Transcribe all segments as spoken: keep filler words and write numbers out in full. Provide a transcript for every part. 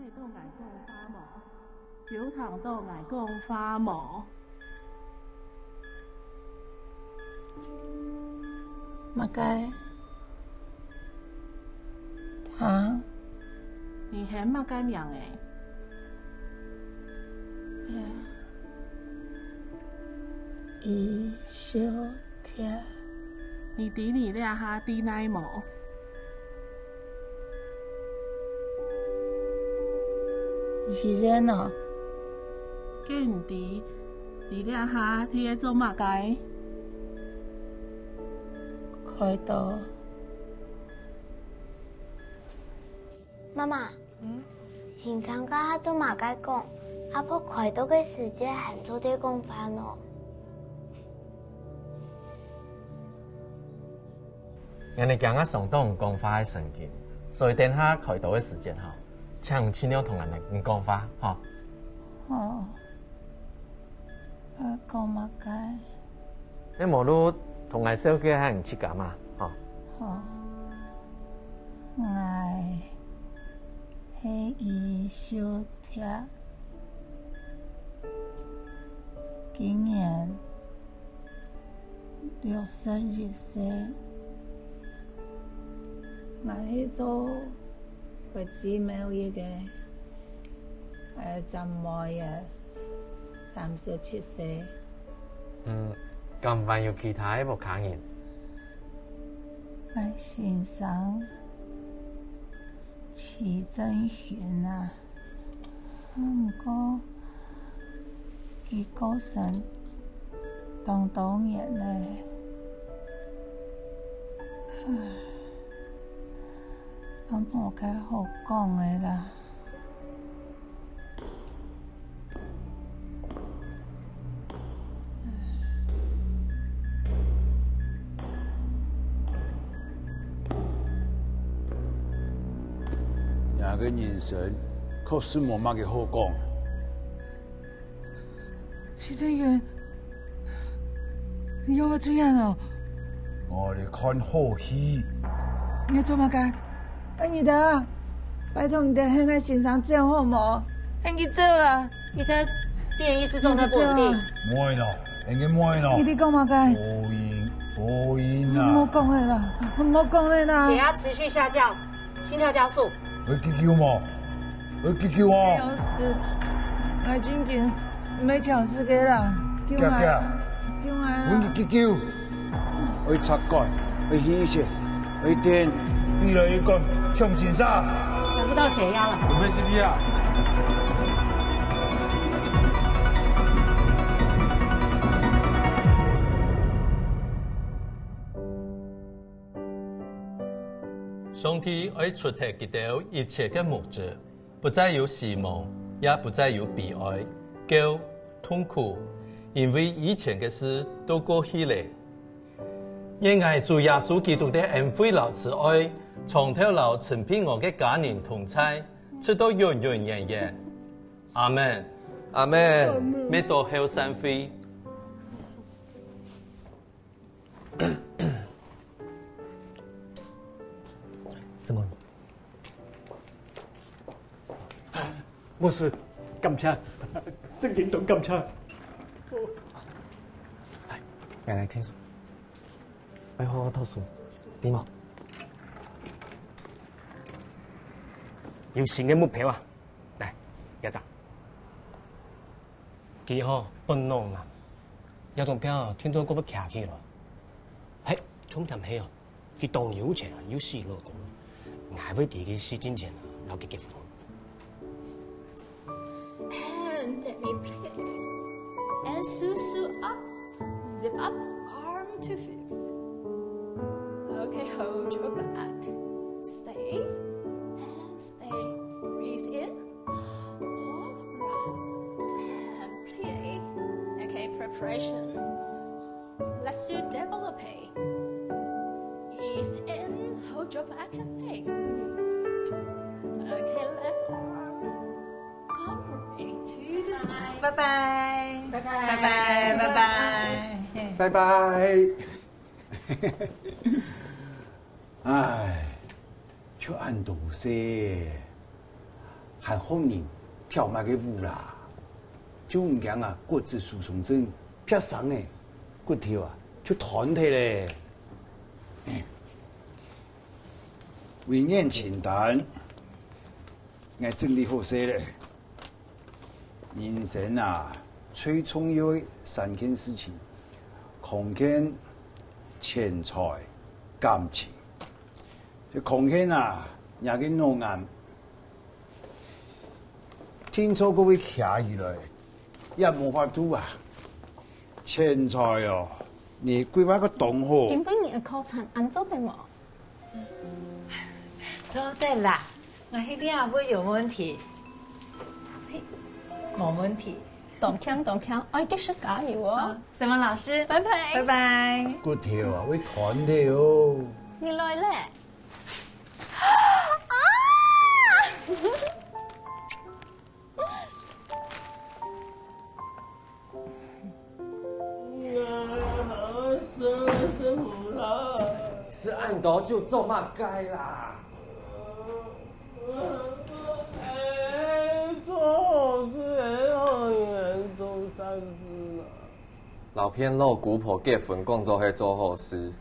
聽著𠊎講話無？有聽著𠊎講話無？麼个？聽？你喊麼个名仔？呀，余秀 婷。你知你這下在哪無？醫院哦。該你知，你這下在做麼个？開刀。 媽媽，嗯？先生該下做麼个講？阿婆開刀个時節還做得講話呢？𠊎等驚會傷著你講話个神經，所以等下開刀个時節吼，請你盡量同𠊎等講話，吼。好。 呃，講麼个？你無就同𠊎紹介下你自家嘛，吼。好。𠊎係余秀婷，今年六十一歲。𠊎係做國際貿易个，呃，姊妹个。 三十七歲。嗯，敢還有其他个屋下人？𠊎先生徐正興啊，毋過佢過身當多年了，唉，都無个好講个啦。 若个人生確實無麼个好講。 徐正興，你又會出院了？𠊎來看好戲。你要做麼个？哎，你等啊，拜託你等喊𠊎先生走好無？喊佢走啦！醫生，病人意識狀態不穩定。喊佢走啊！莫啦，喊佢莫啦。你在講麼个？報應，報應啊！莫講了啦，莫講了啦！血壓持續下降，心跳加速。愛急救無？ 愛急救哦！調屎，𠊎正經毋會調屎个啦，救𠊎！救𠊎啦！𠊎去急救，愛插管，愛氣切，愛電，必來一管，向前殺！達不到血壓了。準備C P R。 上帝愛除忒佢兜一切个目汁，不再有死亡，也不再有悲哀、噭、痛苦，因為以前个事都過去了。願𠊎主耶穌基督个恩惠摎慈愛，常透摎陳平安个家人同在，直到永永遠遠。阿門。阿門。乜到後散會。 Simon。牧師，感謝，真經當感謝。來，𠊎來聽書。愛好好讀書，知無？有新个目標啊！來，這隻。 佢吼，本來啊，這張票聽著過會徛起來。嘿，重點係哦，佢當有錢啊，有死老公，𠊎會在佢死進前啊，摎佢結婚。And let me play. And Susu up, zip up, arm to fifth. Okay, hold your back. Stay and stay. Breathe in. Hold, run, and play. Okay, preparation. Let's do develope. Breathe in, hold your back and leg. Good. Okay, left arm. Come with me to the side. 拜拜。拜拜。拜拜，拜拜。拜拜。唉，就恁多事。還學人跳麼个舞啦？就毋驚啊，骨質疏鬆症，啪聲欸，骨頭啊就斷忒咧。遺願清單，𠊎整理好勢咧。人生啊，最重要个三件事情：康健、錢財、感情。 這康健啊，若个腦癌，聽說過會徛起來，也無法度啊。錢財哦，你規劃个當好。今晡日个課程恁做得無？做得啦，𠊎去領會有問題。嘿，無問題。當慶當慶，愛繼續加油哦！啊，沈文老師，拜拜。拜拜。骨頭啊，會斷忒哦。你來咧。啊！食恁多酒做麼个啦？哎，做好事還好，你還做善事啊？摎騙老姑婆結婚講做係做好事。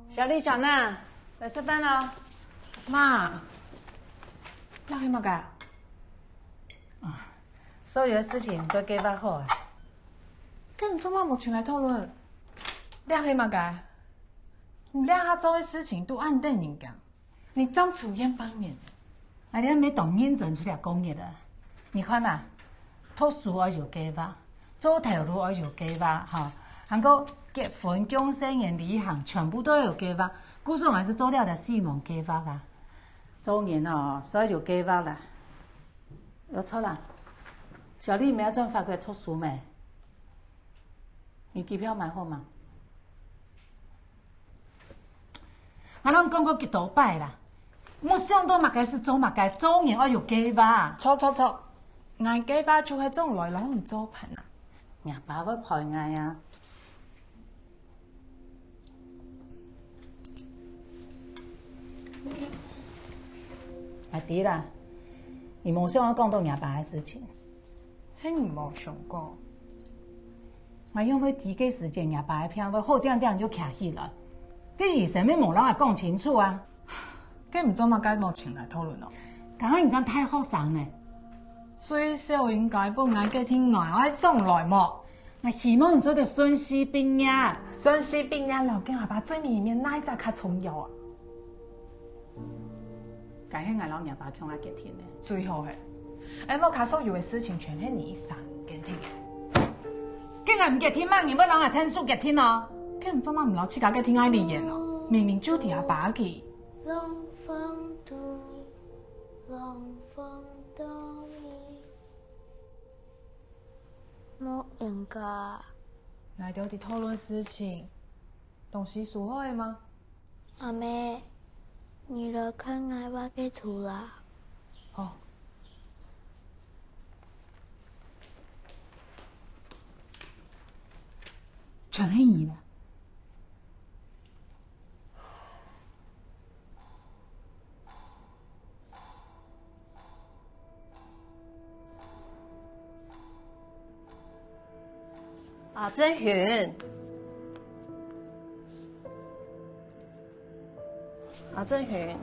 小麗、小娜，來食飯囉。媽，這係麼个？啊， 所有个事情都計劃好啊。該你做麼个無請𠊎討論？這係麼个？你這下做个事情都恁得人驚，你正出現半年。𠊎這下當認真出來講个啊。你看啊，讀書愛有計劃，做頭路愛有計劃，吼，還過結婚、降細人、旅行，全部都愛有計劃。故所還係做了个死亡計劃啊。做人哦，需要有計劃啦。 有著啦。小麗毋係愛轉法國讀書咩？你機票買好吂？𠊎摎你講過幾多擺啦，莫想到麼个時做麼个，做人愛有計畫。著著著，𠊎計畫就係總來摎你做伴啊。若爸會陪𠊎啊。 𠊎知啦，你無想愛講到若爸个事情。係你無想講。𠊎仰會知該時節若爸个病會好定定就徛起來？該醫生乜無摎𠊎講清楚啊！該你做麼个無請𠊎討論哦？該下你正大學生呢。最少應該分𠊎決定𠊎愛轉來無？ 𠊎希望你做得順序畢業。順序畢業摎該阿爸最尾一面哪一隻較重要啊？該係𠊎摎若爸共下決定个。最好係，恁樣該所有个事情全係你一儕決定个。該𠊎毋決定，麼人會摎𠊎𢯭手決定哦？該你做麼毋摎自家決定个理由哦？明明就係阿爸佢。 無應該。𠊎兜在討論事情，東西收好了嗎？阿姆，你來看𠊎畫个圖啦。好。全係你啦。 阿振雲，阿振雲。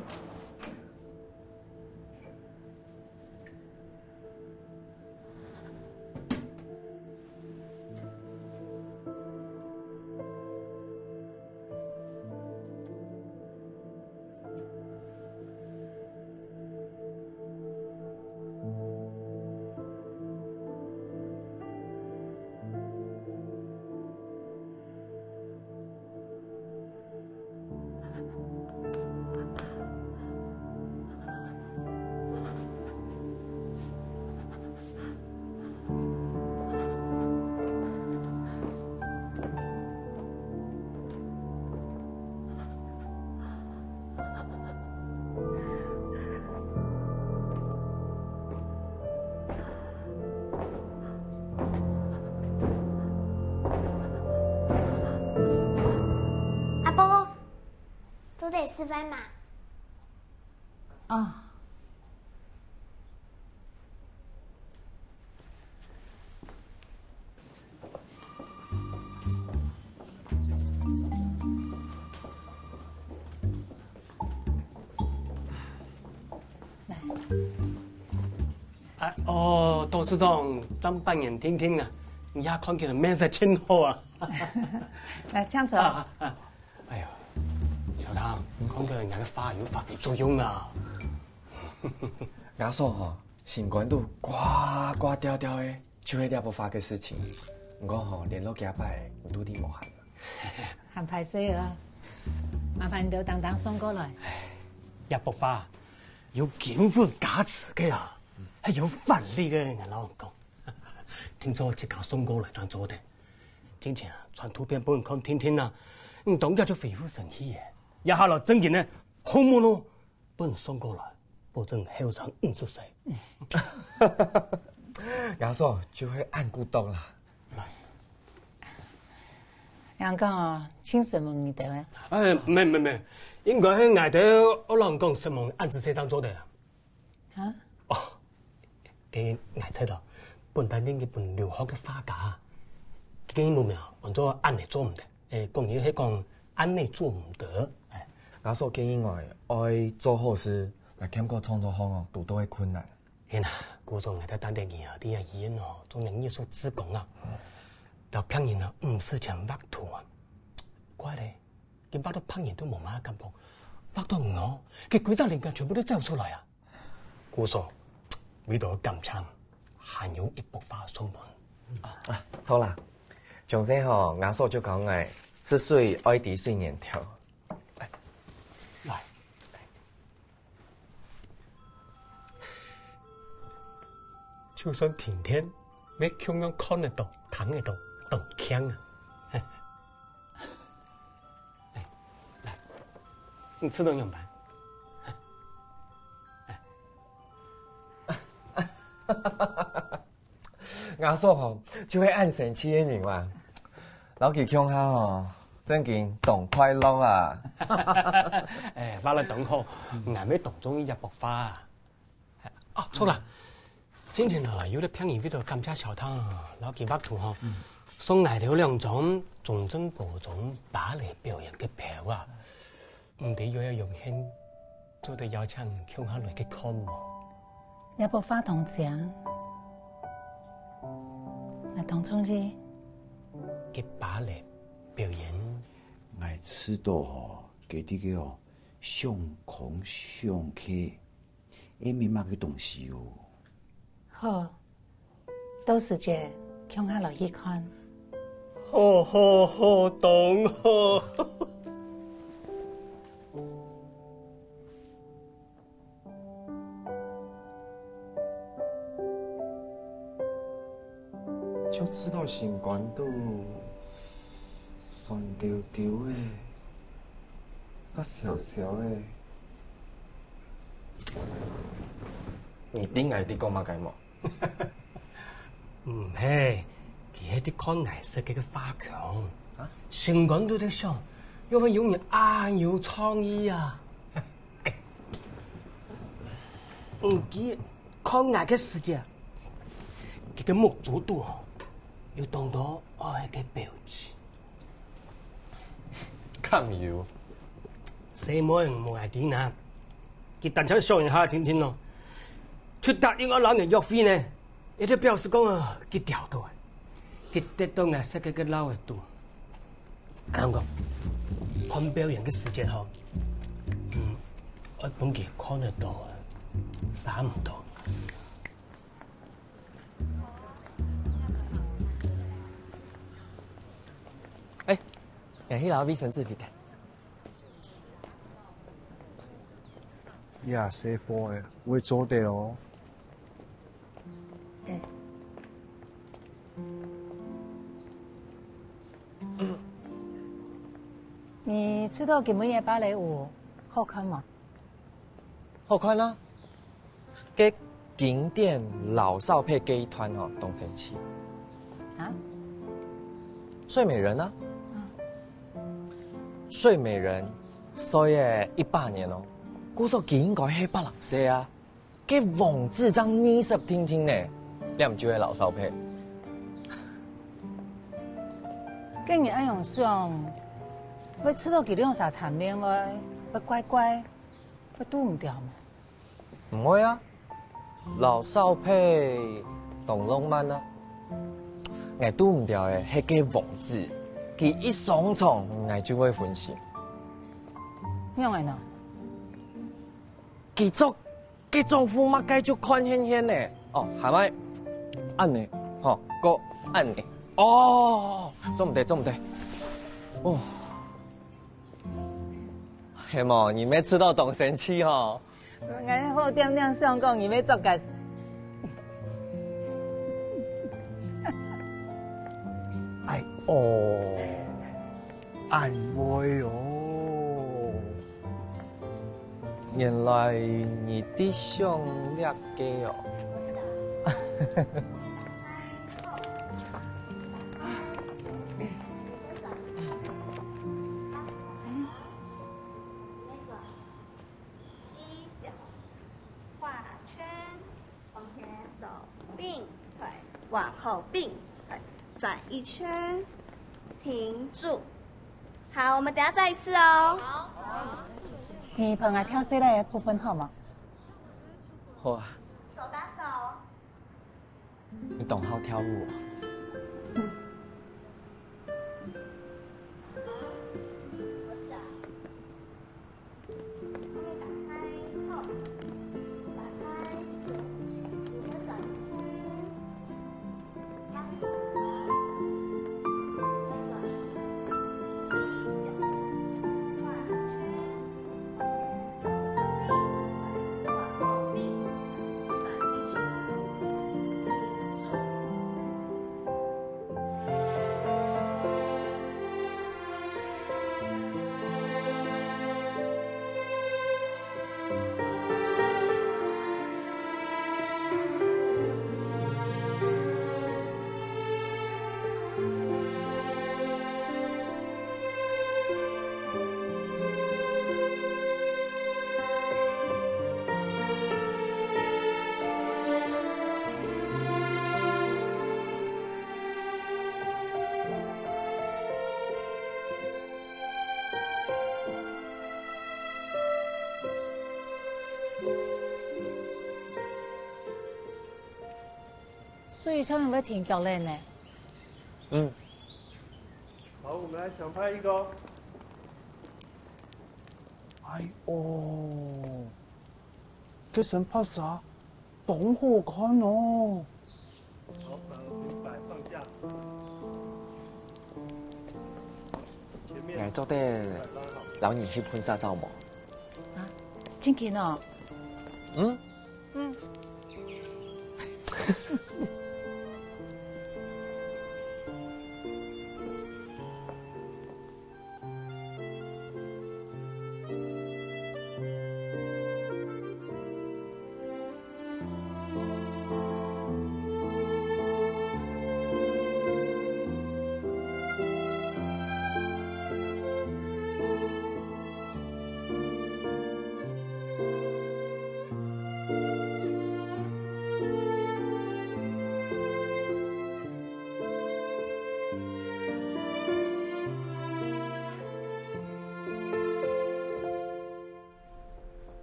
都得示範嘛。哦。啊，哦，董事長，張扮演听听啊，你也看起来面色真好啊。来，请坐。啊，啊，啊。 哎呦，小唐，你看到人家个花有發揮作用啊。阿叔吼，心肝肚掛掛吊吊个，就係這幅畫个事情。毋過吼，聯絡幾下擺，你都聽無閒。還歹勢啊，麻煩你兜當當送過來。這幅畫有金粉加持个啊，還有法力个，𠊎摎你講。聽說自家送過來正做得。 進前啊，傳圖片分你看定定啊，你當下就恢復神氣耶。這下來正經个，好物哦，分你送過來，保證後生五十歲。阿叔就係恁古董啦。人講哦，盡承蒙你兜啊。哎，毋係毋係毋係，應該係𠊎兜愛摎你講承蒙恁仔細正做得啊。 啊？哦，該𠊎知咯，本來恁日本留學个畫家，佢个英文名安做恁仔做毋得，誒，國語係講恁仔做毋得。哎，阿叔建議𠊎愛做好事，來兼顧創作項哦，堵到个困難。係啊，故所𠊎兜等等佢啊，在這醫院哦，做人藝術志工啊，摎病人啊，毋使錢畫圖啊，怪咧，佢畫到病人都無麼个感覺，畫到𠊎哦，佢歸隻靈感全部都走出來啊！ 故所，為著感謝，還有一幅畫送分你。啊，著啦。從細吼，阿叔就教𠊎，食水愛知水源頭。來，就算停電，也共樣看得到、聽得到，當慶啊！ 來，來，你試著仰般？阿叔吼，就係恁生趣个人啊。摎佢共下吼，正經當快樂啊！哎，畫了當好，𠊎乜當中意這幅畫啊。 哦，著啦！今天哦，有个病人為著感謝小唐，摎佢畫圖吼，送𠊎兜兩張中正高中芭蕾表演个票啊！毋知有有榮幸做得邀請共下來去看無？這幅畫當靚，𠊎當中意。該芭蕾表演，𠊎試著吼，佢這个哦，想空想去， 係麼个東西哦？好，到時節共下來去看。好好好，當好！就試著心肝肚酸溜溜个，佮燒燒个。 你知𠊎在講麼个無？毋係，佢係在看𠊎設計个畫框。啊？心肝肚在想，仰會有人恁有創意啊！毋知看𠊎个時節，佢个目珠肚吼，有當多愛个標記。 敢有？細妹毋好愛知哪，佢單淨想一下定定咯，就答應愛摎𠊎約會呢，這就表示講啊，佢釣著啊，佢得著𠊎設計个尞仔肚。恁樣講，看表演个時節吼，嗯，愛分佢看得著啊，差毋多。 哎，你去拿衛生紙皮袋。呀，細伙仔，會做得哦。你試著今晡日个芭蕾舞好看無？ 好看啊！該經典老少配該一團哦，當生趣。啊？睡美人啊。睡美人所以一百年哦，故所佢應該係白蘭氏啊，該王子正二十定定呢，這毋就係老少配。該你恁樣想，會試著佢兩儕談戀愛，會怪怪，會堵毋著無？毋會啊，老少配當浪漫啊。𠊎堵毋著个係該王子，佢一上床，𠊎就會分心。仰般呢？佢著該長褲麼个就看現現呢。哦，還愛恁呢，吼，過恁呢。哦，做毋得，做毋得。哦，係無？你乜試著當生趣吼？𠊎好恬恬想講你乜著个。哎哦，恁會哦。 原來你在想這个哦。吸腳，畫圈。 往前走，併腿，往後併腿，轉一圈，停住。好，我們等下再一次哦。你陪𠊎跳細个部分好無？好啊。手搭手。你當好跳舞哦。水上有無停腳了呢？嗯。好，我們來搶拍一個。哎哦，這身白紗當好看哦。好，反而平擺放下。前面，𠊎做得，摎你去婚紗照無？啊，正經哦。嗯。 嗯。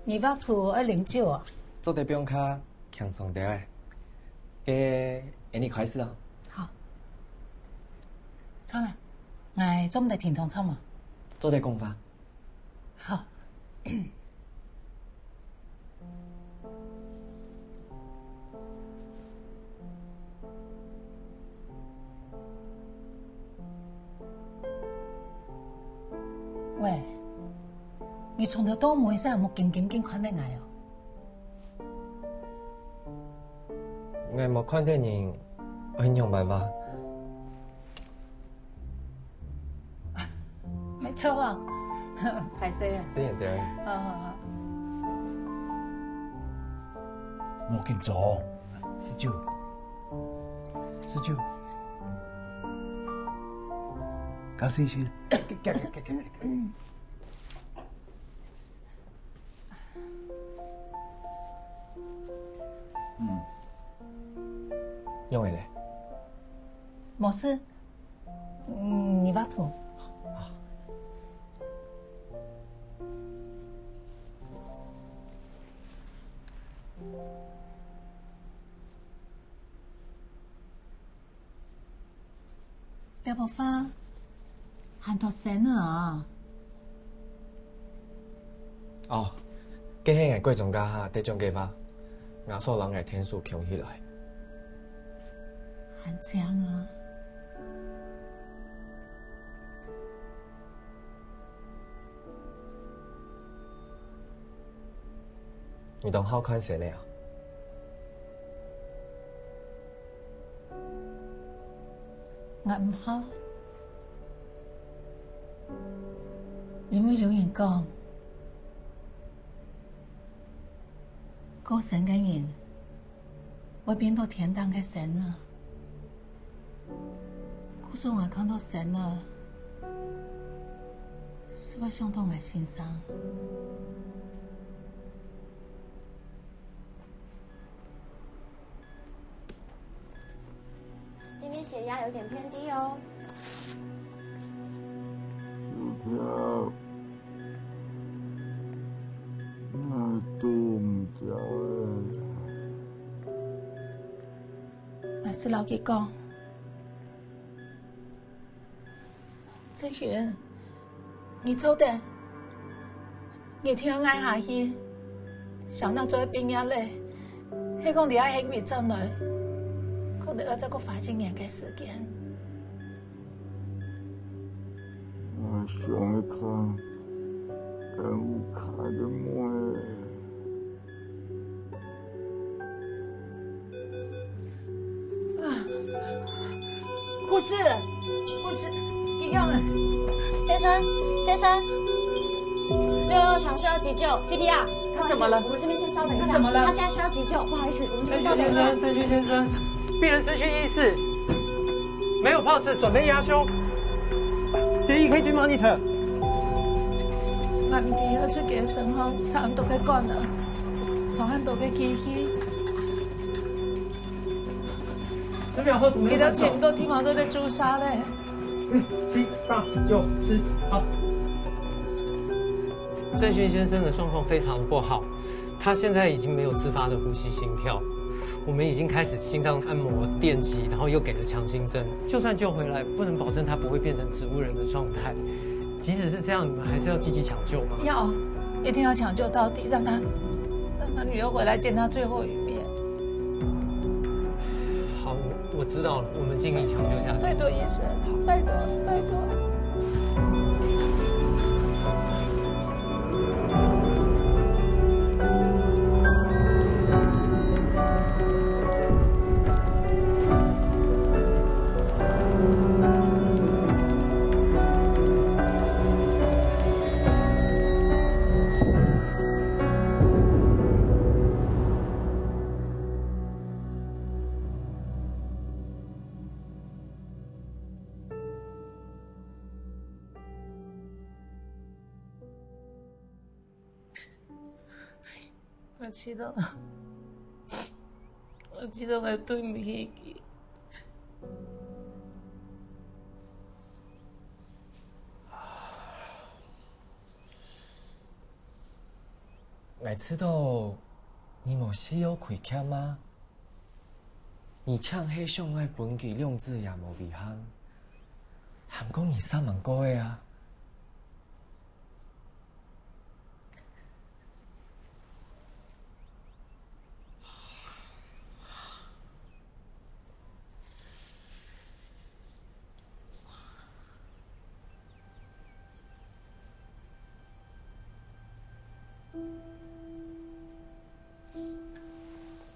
你畫圖愛啉酒啊？做得放較輕鬆兜仔。該，恁呢開始啊。好。著啦，𠊎做毋得停動著無？做得講話。 好。喂，你從頭到尾係無金金金看等𠊎哦？ 𠊎無看著人，愛仰般話？無錯啊，歹勢啊。對對。好好好。無緊張，十九，十九，加細聲。無事，嗯，你畫圖。這幅畫還忒新了啊！哦，該係𠊎國中該下得獎个畫，𠊎所摎𠊎天使共起來。還靚啊！ 你當好看仙仔啊？𠊎毋好，因為有人講，過身个人 會變到天頂个仙仔。故所𠊎看到仙仔，就會想到𠊎先生。今天血壓有點偏低哦。有聽。 𠊎肚毋枵咧。𠊎就摎佢講，志雲，你做得，你聽𠊎下去，小娜做得畢業咧，係講你愛喊佢轉來，可能愛再過花一年个時間。 𠊎想愛看𠊎屋下个妹。啊，護士，護士，你用啊！先生，先生，六六抢救要急救，C P R。他怎么了？我们这边先稍等一下。他怎么了？他现在需要急救，不好意思，我们这边稍等一下。先生，先生，病人失去意识。 没有 pulse，准备压胸。建议 E K G monitor。𠊎毋知佢出去个身項插恁多个管仔，插恁多个機器，十秒後準備。佢兜差毋多地方都得注射咧。嗯，七、八、九、十，好。振勳先生的狀況非常不好，他現在已經沒有自發的呼吸心跳，我們已經開始心臟按摩、電擊，然後又給了強心針。就算救回來，不能保證他不會變成植物人的狀態。即使是這樣，你們還是要積極搶救嗎？要，一定要搶救到底，讓他，讓他女兒回來見他最後一面。好，我，我知道了，我們盡力搶救下去。拜託醫生，拜託，拜託。𠊎知道，𠊎知道𠊎對毋起佢。𠊎知道你無需要虧欠啊。你淨係想愛分佢兩子爺無遺憾，還過你煞猛過个啊！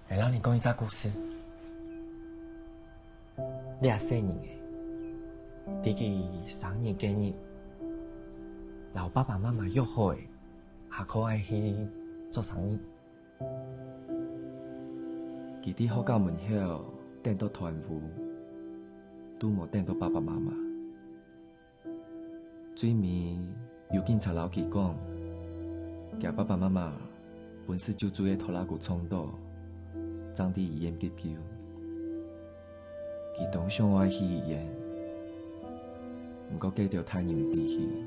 𠊎摎你講一隻故事。這細人仔，在佢生日該日，摎爸爸媽媽約好仔，下課愛去做生日。佢在學校門口等到斷烏，都無等到爸爸媽媽。 最尾有警察摎佢講，厥爸爸媽媽本事就醉个拖拉庫撞到，正在醫院急救。佢當想愛去醫院，毋過該兜大人毋分佢。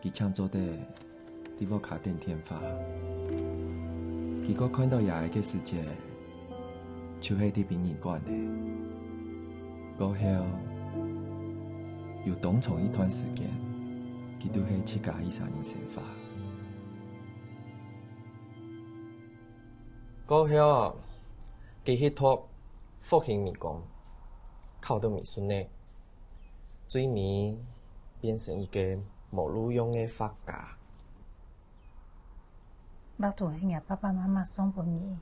佢淨做得 在屋下等電話。佢過看到爺仔个時節，就係在殯儀館了。過後，有當長一段時間，佢都係自家一儕人生活。過後，佢去讀復興美工，考到美術呢，最尾變成一個無路用个畫家。 畫圖係若爸爸媽媽送分你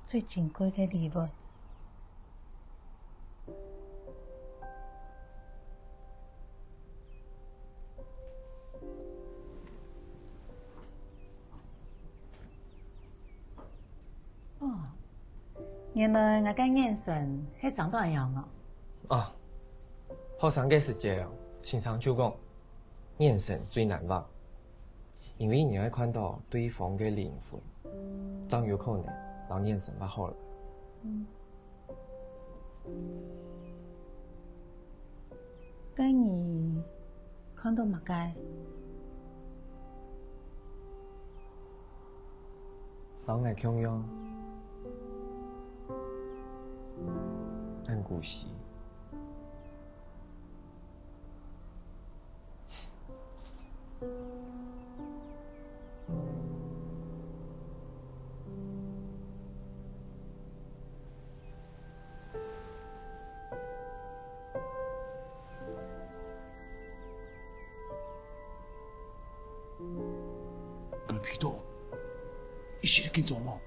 最珍貴个禮物。哦，原來𠊎个眼神係生到恁樣哦。哦，學生个時節哦，先生就講， 眼神最難畫，因為你愛看到對方个靈魂，正有可能摎眼神畫好了。該你看到麼个？摎𠊎共樣，恁孤栖。 𠊎鼻著，一息仔緊張無？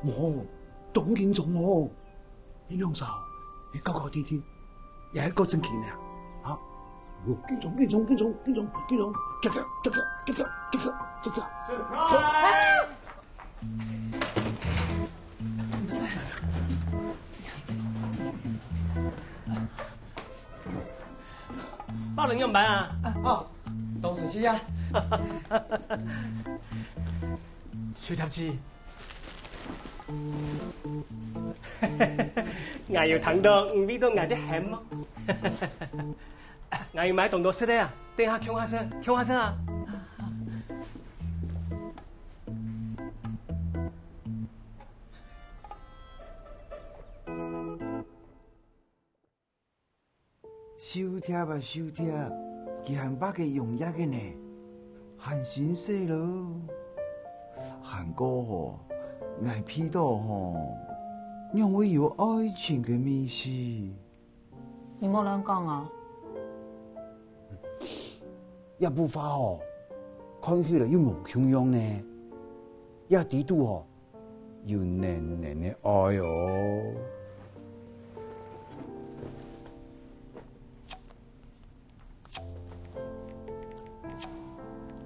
無，當緊張哦！你兩儕，你搞搞定定，也係搞正經个啊？啊？緊張，緊張，緊張，緊張，緊張，遽遽，遽遽，遽遽，遽遽，遽遽。Surprise！ 包人仰般啊？哦，當順序啊。收貼紙。𠊎有聽到，你為著𠊎在喊無？𠊎有買當多食个啊，等下共下食，共下食啊。 收貼啊收貼，佢還畫个用藥个呢，還新鮮咯。還過吼，𠊎鼻著吼，仰會有愛情个味緒？你莫亂講哦。這幅畫吼，看起來又無共樣呢。這底肚吼， 有濃濃个愛哦。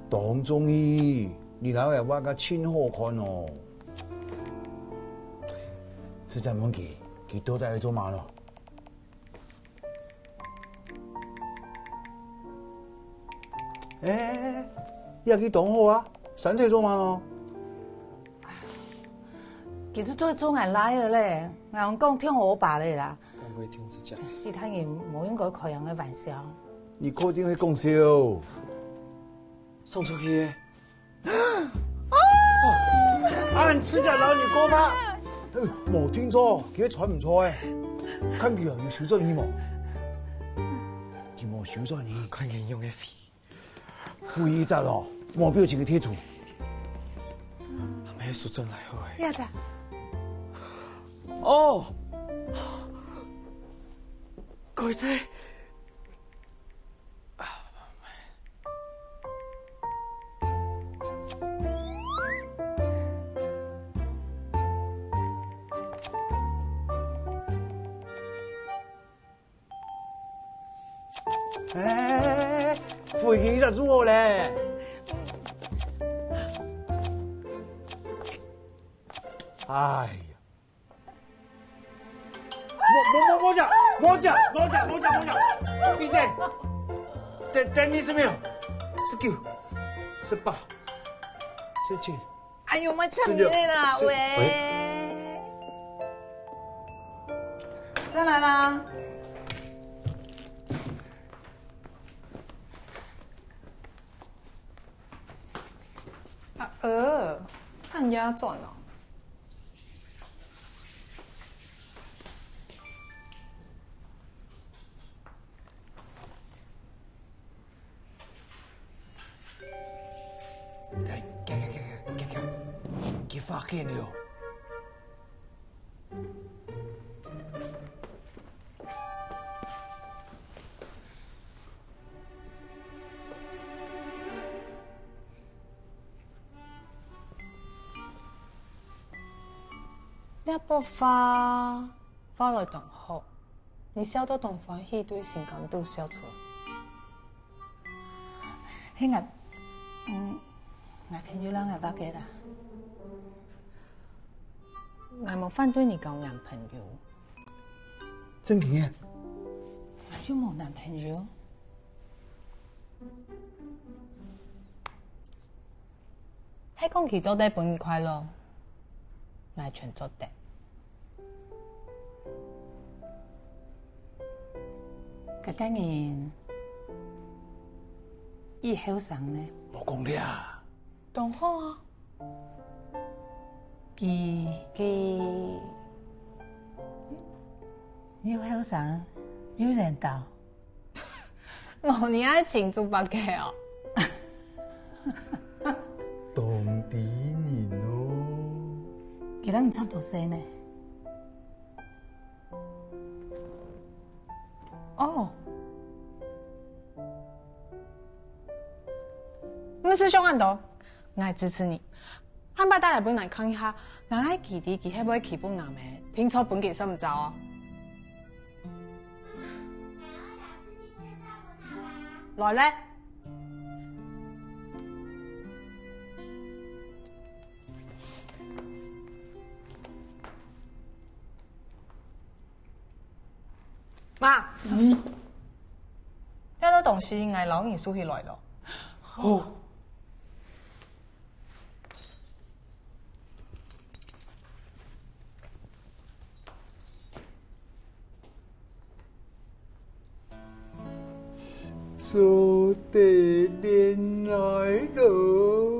當中意，你摎𠊎畫甲盡好看哦。自家問佢，佢到底愛做麼个咯？ 欸，這个當好啊，三歲做麼个咯？佢就做做𠊎倈仔咧，𠊎講聽我爸咧啦。敢會聽自家？其他人無應該開恁樣个玩笑。你確定係講笑？送出去个。 恁自家摎你講嘛？無聽著，佢係揣毋著欸。看佢哦，有收轉去無？佢無收轉去。看佢用个飛。飛一隻哦，無表情个貼圖。還無收轉來好欸。呀，這。哦，該隻。 欸，飛機一隻就好咧。哎呀，莫莫莫莫食，莫食，莫食，莫食，莫食！閉嘴！等等你十秒，十九，十八，十七。哎喲，莫搶你啦，喂！轉來啦。啊，呃，恁夜轉哦。 哎，行行行行行行，去發現了。這幅畫畫來當好，你笑到當歡喜，對心肝肚笑出來。 係𠊎，嗯，𠊎朋友摎𠊎畫个啦。𠊎無反對你交男朋友。正經个？𠊎又無男朋友。係講佢做得分你快樂，𠊎全做得。 該个人已後生呢？莫講了啊。當好啊。佢，佢又後生又緣投。無你恁清楚白个哦。當知人咯。佢摎你差多歲呢？ 哦，毋使想恁多，𠊎支持你。下擺帶來分𠊎看一下，𠊎愛知佢係毋係欺負𠊎咩，定著分佢睡毋著哦。來咧。 媽，嗯，這兜東西𠊎摎你收起來了。好。 做得戀愛咯。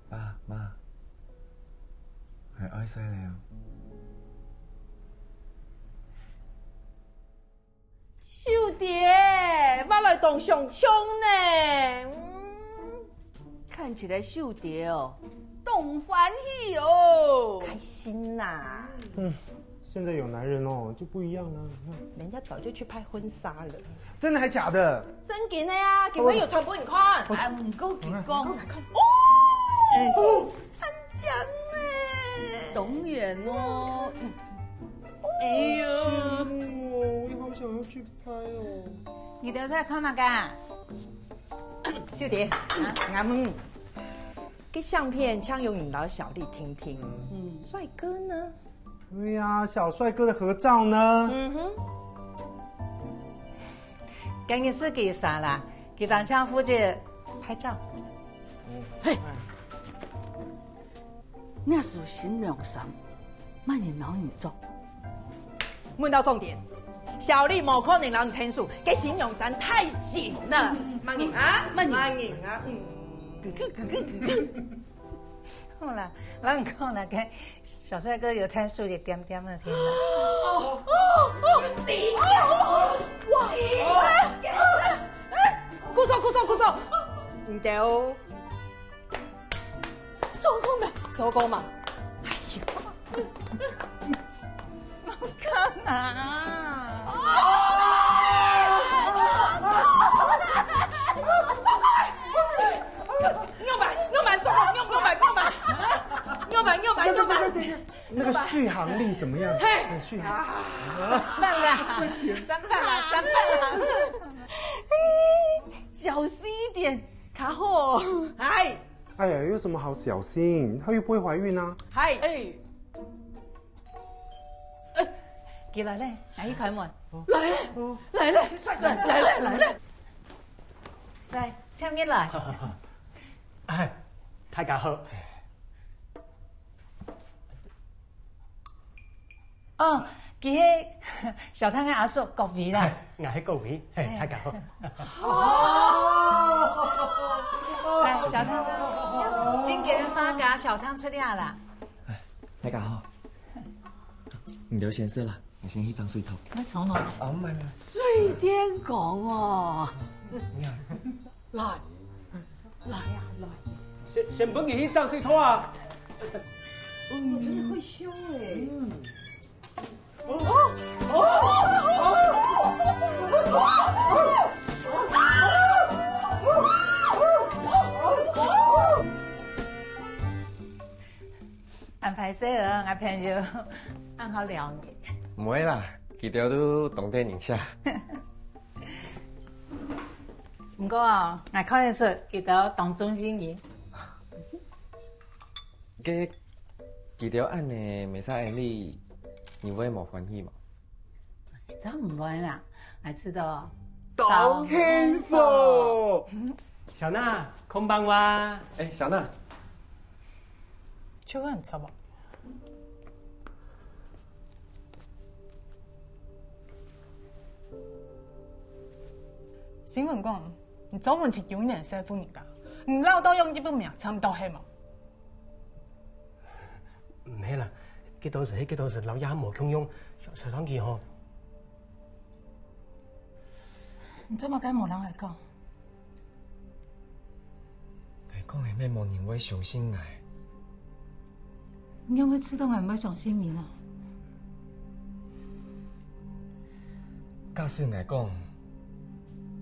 爸媽，𠊎愛睡了。秀蝶，畫來當相像呢。嗯，看起來秀蝶哦，當歡喜哦！開心呐！嗯，現在有男人哦，就不一樣了。你看，人家早就去拍婚紗了。真的還假的？正經个啊，今晡日有傳分你看。哎，毋過佢講，哦，很強哎。當然哦。哎呀，哦，我也好想要去拍哦。你等下看麼个啊？秀蝶，啊？俺們 个相片請用你摎小麗聽聽。嗯。帥哥呢？對呀，小帥哥的合照呢？嗯哼。今日係佢儕啦，佢單淨負責拍照。嗯。嘿，哎。你係新娘衫，麼人摎你著？ 問到重點，小麗無可能摎你𢯭手，該新娘衫太緊了。麼人啊？麼人？麼人啊？嗯。好啦，摎你講啦，該小帥哥有𢯭手一點點仔，聽啦。哦，哦，哦，哇，哎，鼓手，鼓手，鼓手。你兜 做過嘛？做過嘛？哎呀，我看啊！那個續航力怎麼樣？嘿。哎，續航。三半啦，三半啦，三半啦。小心一點，較好。哎，哎呀，有什麼好小心？她又不會懷孕啊。嗨。哎。呃，佢來咧，來去開門。來咧，來咧，來咧，來咧。來，請入來。哎，大家好。哦，佢係小湯个阿叔，國偉啦。哎，𠊎係國偉，嘿，哎。大家好。哦。來，小湯，今日个花嫁，小湯出力啦。哎，大家好。你兜先食啦，𠊎先去爭水桶。來，坐落。啊，毋係，毋係。水電工哦。來，來啊，來。先，先分佢去爭水桶啊。你真的會凶欸。嗯。 恁壞勢哦，𠊎朋友，恁好尞你。毋會啦，佢兜都當得人惜。毋過哦，𠊎看得出佢兜當重視你。 該佢兜恁呢，無啥愛你，你會無歡喜無？真毋會啦，𠊎知道。當幸福！小娜，こんばんは。哎，小娜。就很怎麼？新聞講，你專門請有人欺負人家，你老豆用一本名差不多係無？ 毋係啦，該當時係該當時老爺無共樣，想，想上去吼。你做麼个無摎𠊎講？𠊎講係乜無人會相信𠊎。你仰會知道𠊎毋會相信你呢？假使𠊎講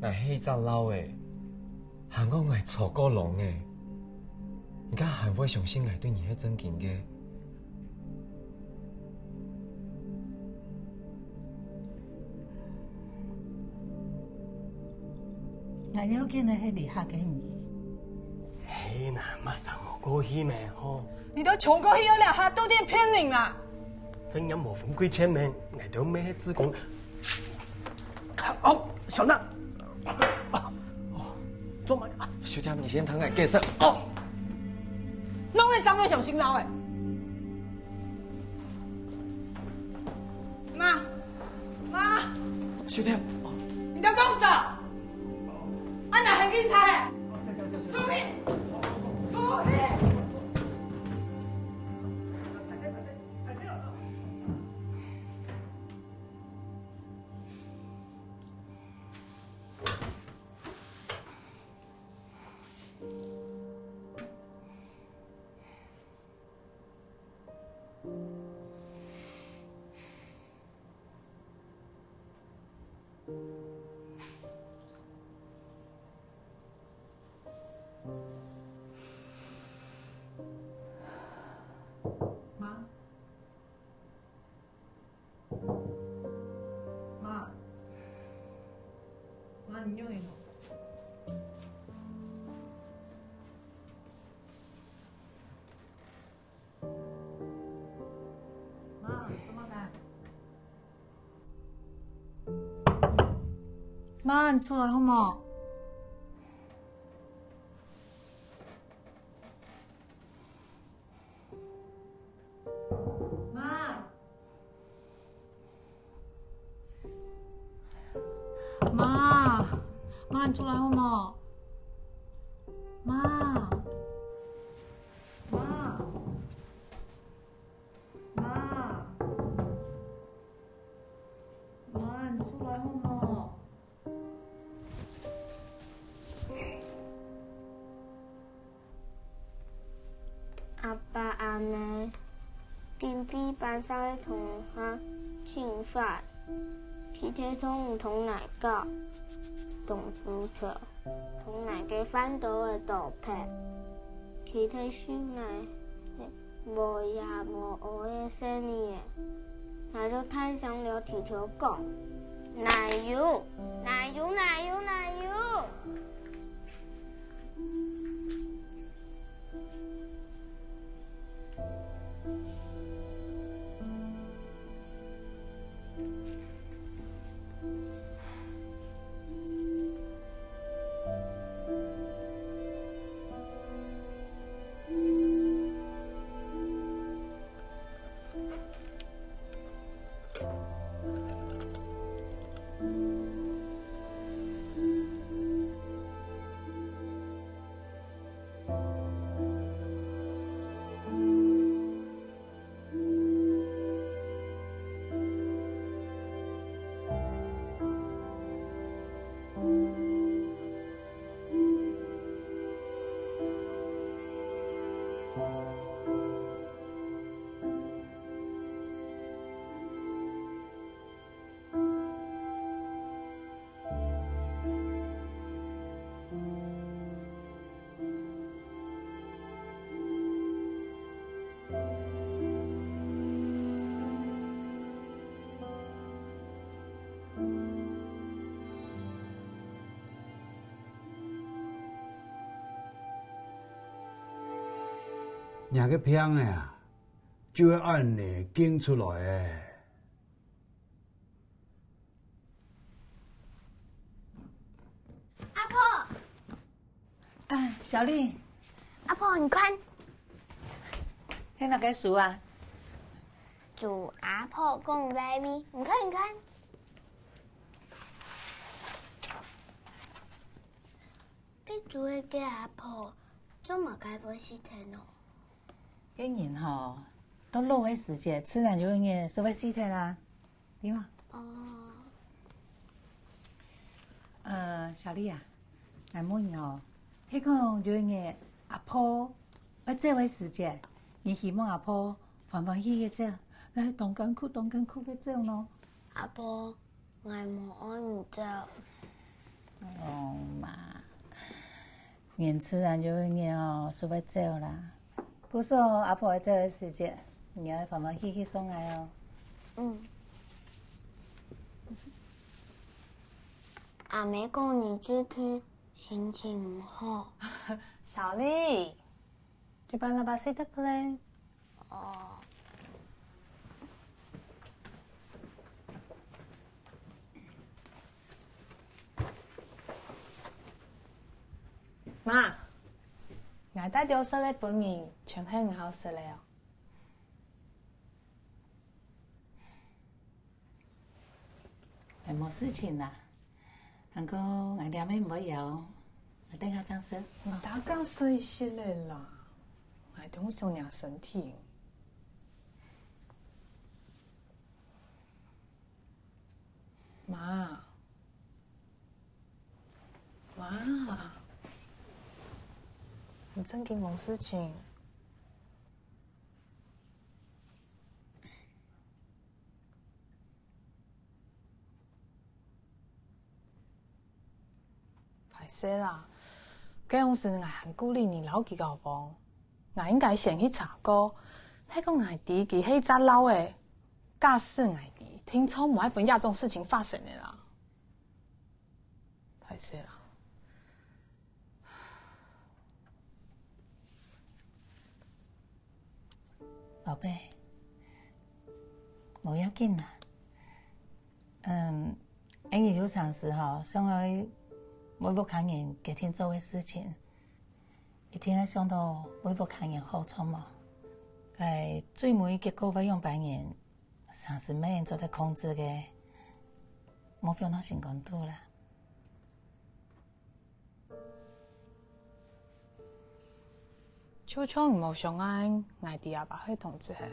，𠊎係一隻老个， 還講𠊎坐過籠仔，你敢還會相信𠊎對你係正經个？𠊎要緊个係這下个你。係啦，馬上好過去咩，吼。你都衝過去，有兩下都在騙人啊！正經無分佢錢咩，𠊎都毋係自講。 哦，小娜。哦，做麼个？小姐，你先聽𠊎解釋。哦，弄个張妹想辛勞欸。媽，媽，小姐，你都講走，啊，哪還警察欸？出去，出去！你用一用。妈，做么个？妈，你出来好无？妈。 妈，妈，你出来好无？妈，妈，妈，妈，你出来好无？ 阿爸阿姆，今晡班上个同學盡壞，佢兜都毋同𠊎搞，動足球，同𠊎个飯都會倒撇，佢兜笑𠊎無爺無阿个細人仔，𠊎就大聲摎佢兜講：哪有，哪有，哪有，哪有！ 若个病仔啊，就會恁呢經出來欸。 阿婆，啊，小麗，阿婆，你看，係麼个書啊？祝阿婆講壞話，你看，你看。該祝个阿婆，做麼个會死忒呢？該人吼，到老个時節，自然有一日就會死忒啦。 對無？哦。呃，小麗啊，𠊎問你哦，係講有一日阿婆愛走个時節，你希望阿婆歡歡喜喜走，還係當艱苦、當艱苦个走呢？阿婆，𠊎無愛你走。哦，媽， 人自然有一日哦，就會走啦。故所阿婆愛走个時節，你愛歡歡喜喜送𠊎哦。嗯。阿姆講你最近心情毋好。小麗，嘴巴喇叭洗得个咧。 哦。媽，𠊎帶兜食个分你，全係你好食个哦。哎，無事情啦。 還過𠊎這下毋會枵，𠊎等下正食。你大家食一息仔啦，𠊎當想你身體。媽，媽，你正經無事情？ 壞勢啦，該央時𠊎還顧慮你摎佢交往，𠊎應該先去查過，係講𠊎知佢係一隻老仔，假使𠊎知，定著無愛分這種事情發生个啦。歹勢啦。寶貝，無要緊啦。嗯，𠊎有常時吼，想愛為屋下人決定做个事情，一定愛想到為屋下人好，著無？該最尾結果會仰般形，常時毋係人做得控制个，目標若心肝肚啦。 就像你無想愛𠊎知阿爸係同志係？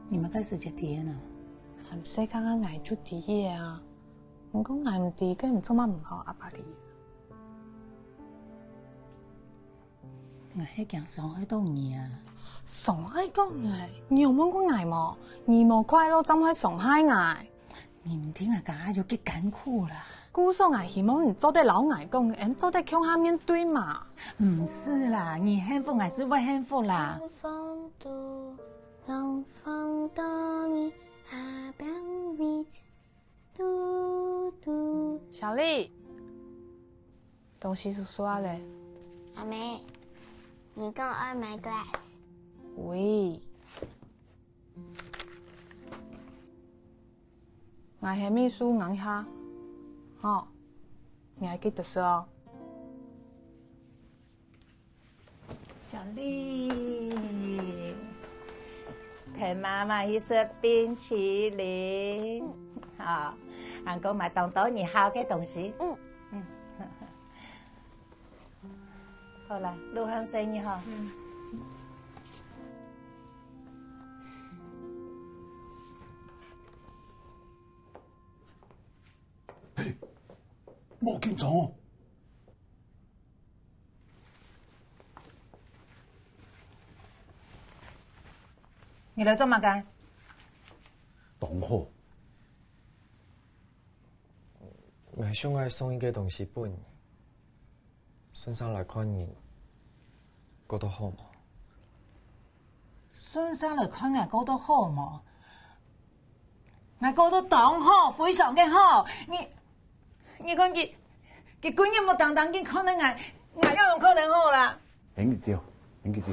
你麼个時節知个呢？還細个𠊎就知个啊，毋過𠊎毋知，該你做麼毋摎阿爸知？ 𠊎係驚傷害到你啊。傷害到𠊎？你有問過𠊎無？你無快樂正會傷害𠊎。你毋聽𠊎講，還有幾艱苦啦。故所𠊎希望你做得摎𠊎講，俺做得共下面對嘛。毋係啦，你幸福，𠊎就會幸福啦。小麗，東西收收啊咧。阿姆，你講愛買glass。喂，𠊎喊秘書等一下，吼，你愛記得收哦。 小麗，𢯭媽媽去食冰淇淋，好，還過買當多你好个東西。嗯。嗯。好啦，路上細義哈。嗯。嘿，莫緊張哦。 你來做麼个？當好。𠊎想愛送一個東西分你，順續來看你過得好無？順續來看𠊎過得好無？𠊎過得當好，非常个好。你， 你看佢，佢歸日目盯盯緊看等𠊎，𠊎仰有可能好啦？𫣆去照，𫣆去照。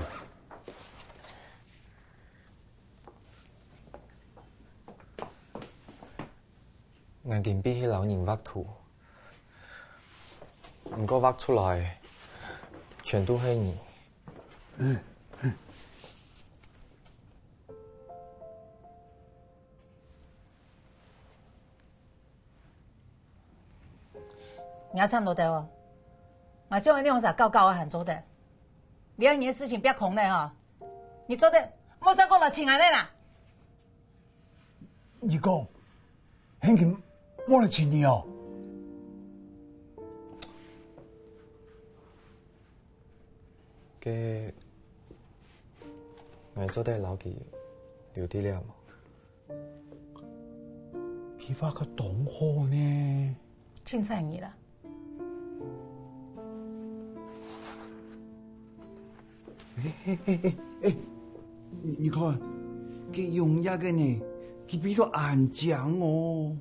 𠊎今晡日去摎人畫圖，毋過畫出來全都係你。 你還差毋多得哦！𠊎想你兩儕搞搞仔還做得，這下你个事情變空了吼！你做得莫再過來尋𠊎了啦！你講，現今莫來尋你哦？該，𠊎做得摎佢留在這無？ 佢畫个當好呢。凊彩你啦。欸欸欸欸欸，你，你看，佢用這个呢，佢比到恁靚哦。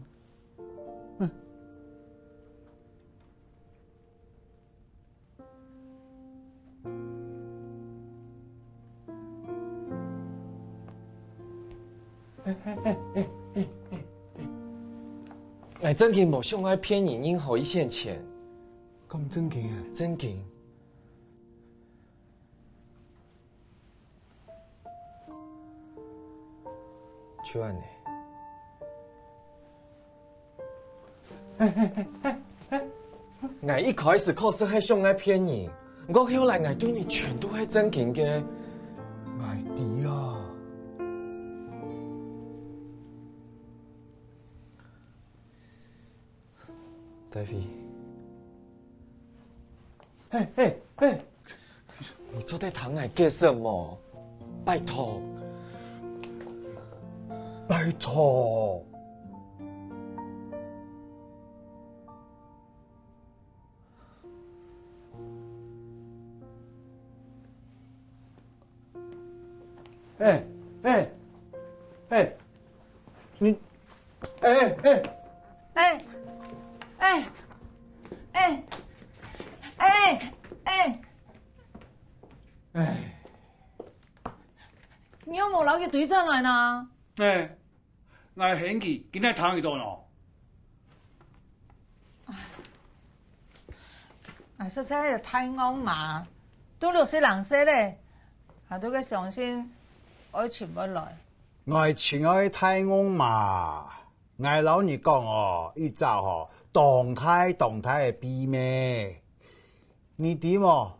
嗯。 𠊎正經無想愛騙你任何一仙錢。敢正經啊？正經。就恁呢。 𠊎一開始確實係想愛騙你，毋過後來𠊎對你全都係正經个。𠊎知啊。大飛。 嘿嘿嘿，你做得聽𠊎解釋無？拜託，拜託。 欸欸，哎，你，哎哎哎，哎哎哎哎哎哎，哎，你有無摎佢追轉來呢？哎，𠊎喊佢，今日聽佢到喏。 𠊎實在係大戇嫲，都六十零歲咧，還在該相信愛情會來。𠊎親愛个大戇嫲，𠊎摎你講哦，一隻吼，當大當大个秘密。你知無？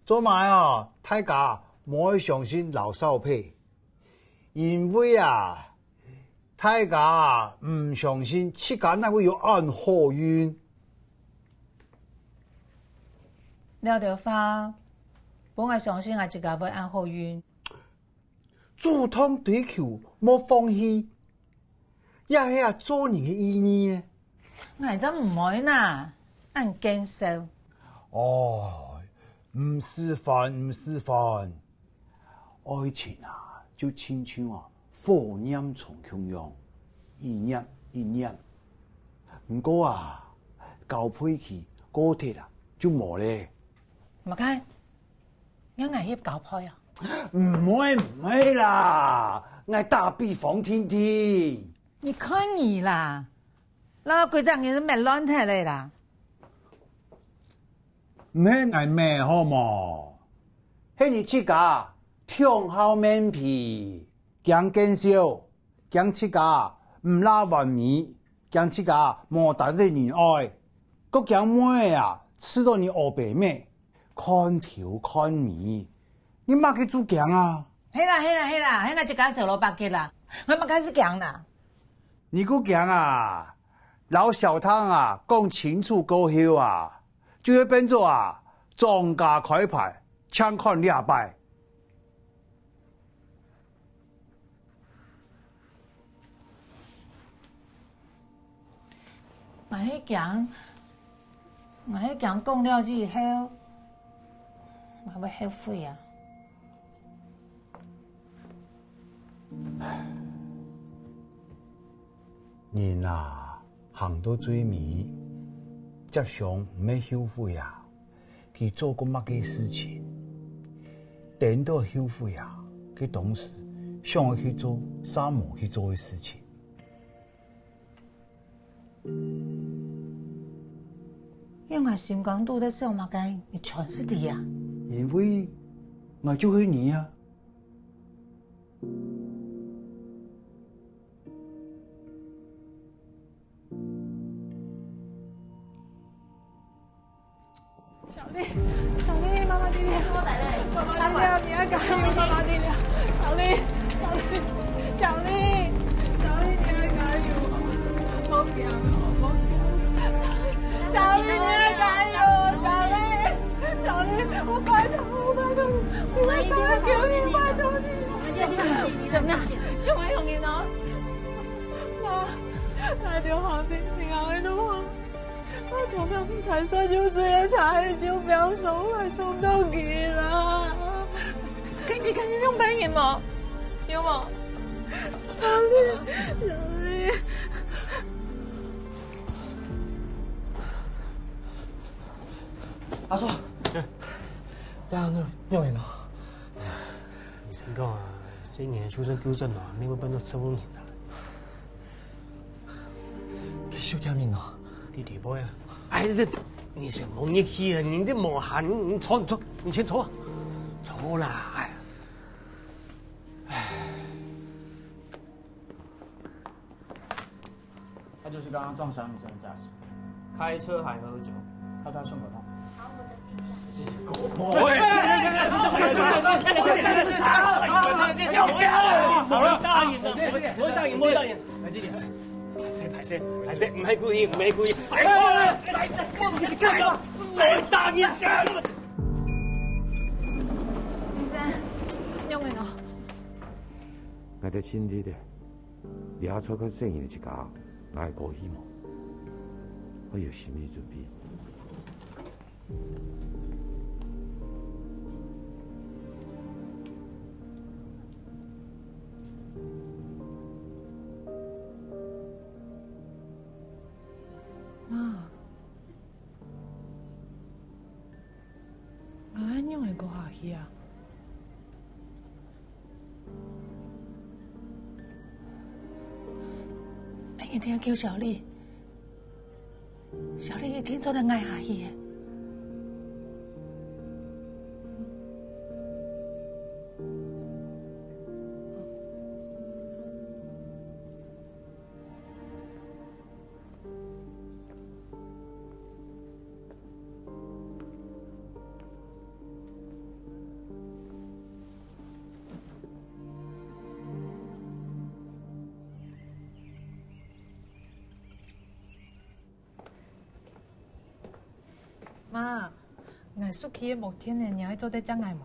做麼个哦，大家無愛相信老少配。 因為啊，大家啊，毋相信自家哪會有恁好運。這兜話，分𠊎相信𠊎自家會恁好運。主動追求，莫放棄，這係啊做人个意義呢。𠊎正毋愛哪，恁見笑。哦，毋使煩，毋使煩。 愛情啊，就親像啊，火焰蟲共樣，一燃一燃。毋過啊，交配期過忒啊，就無咧。麼个？你愛𠊎去交配啊？毋會，毋會啦，𠊎打比方定定。你看你啦， 摎歸隻人搣亂忒咧啦。毋係𠊎搣好無？係你自家忒好面皮，驚見笑，驚自家毋罅完美，驚自家無值得人愛，還驚妹仔啊，試著你烏白搣，看頭看尾，你麼个做驚啊？係啦係啦係啦，係𠊎自家愁勞百結啦，𠊎麼个事驚啦？ 你還驚啊？摎小湯啊講清楚過後啊，就會變做啊，莊家開牌，淨看這擺。𠊎係驚，𠊎係驚講了以後，𠊎會後悔啊。 人啊，行到最尾，輒常毋會後悔啊，佢做過麼个事情。等到後悔啊，佢當時想愛去做，煞無去做个事情。 仰𠊎心肝肚在想麼个，你全係知啊？因為𠊎就係你啊。 小麗，小麗，媽媽在這，媽媽在這，你愛加油，媽媽在這。小麗，小麗，小麗，小麗，你愛加油，莫驚哦，莫驚。小麗，小麗，你愛加油，小麗，小麗，我拜託，我拜託你，不要走開，求你，拜託你。小娜，小娜，有沒有用哦？媽，那條好聽，你趕快弄好。 我頭頭去看手就這個茶，就不要說我還衝動佢啦。跟你講，你用白眼嗎？有嗎？小麗，小麗。阿叔，嗯。這樣用，用完了。醫生講啊，細人就算救轉來，也會變做植物人啊。 佢手點人哦。弟弟妹啊，哎，這，你先莫入去啊，你這無閒，你，你坐，你坐，你先坐啊，坐啦，哎。他就是剛剛撞傷女生的駕駛，開車還喝酒，他都要順口痛。 好了，大人了，不會大人，不會大人。來這裡，歹勢，歹勢，歹勢，毋係故意，毋係故意。哎，來，來，來，莫打人家。醫生，用得哦。𠊎得盡力个，這下坐較細人个一家，𠊎過去無？愛有心理準備。一定要救小麗，小麗一定做得挨下去个。 媽，𠊎手機个無電了，你還做得借𠊎無？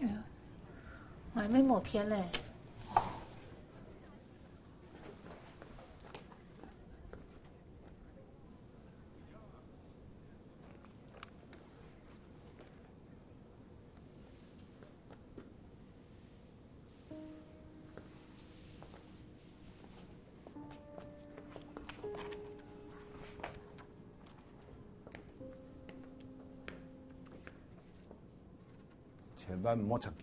哎呀，𠊎乜無電了。 千萬毋好插佢。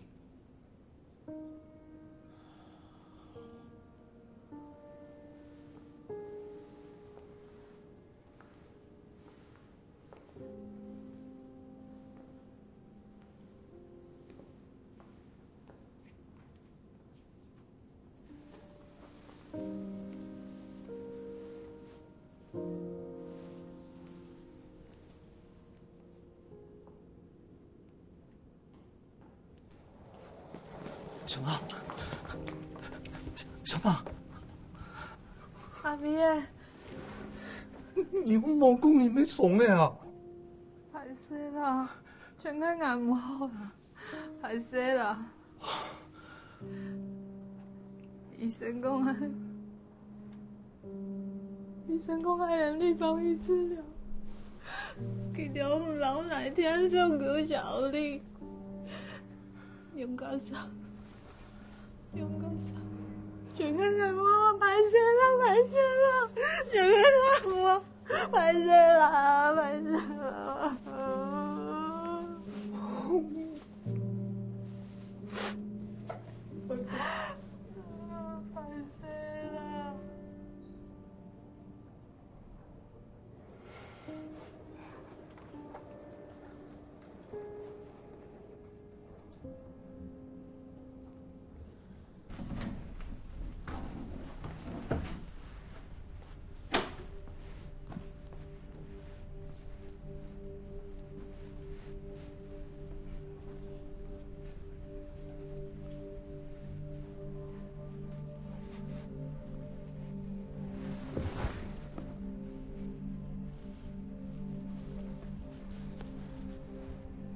小娜，小娜，阿飛，你有無講你乜爽个啊？歹勢啦，全係𠊎毋好啦，歹勢啦。 醫生講𠊎，醫生講𠊎連你放棄治療，佢兜毋留𠊎天上救小麗。楊家生，楊家生，全係𠊎毋好，歹勢啦，歹勢啦，全係𠊎毋好。 歹勢啦，歹勢啦。歹勢啦。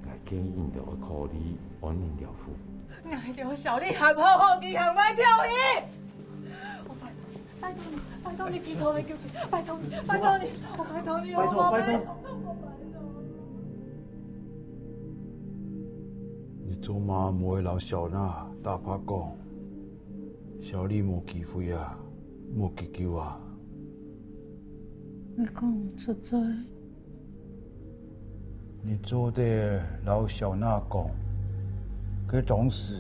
𠊎建議你兜愛考慮安寧療護。𠊎兜小麗還好好，佢還會跳去。我拜託，拜託你，拜託你，祈禱你救佢，拜託你，拜託你，我拜託你，拜託，我拜託。拜託。你做麼毋會摎小娜打破講？ 小麗無機會啊，無急救啊。你講實在。你做得摎小娜講，該當時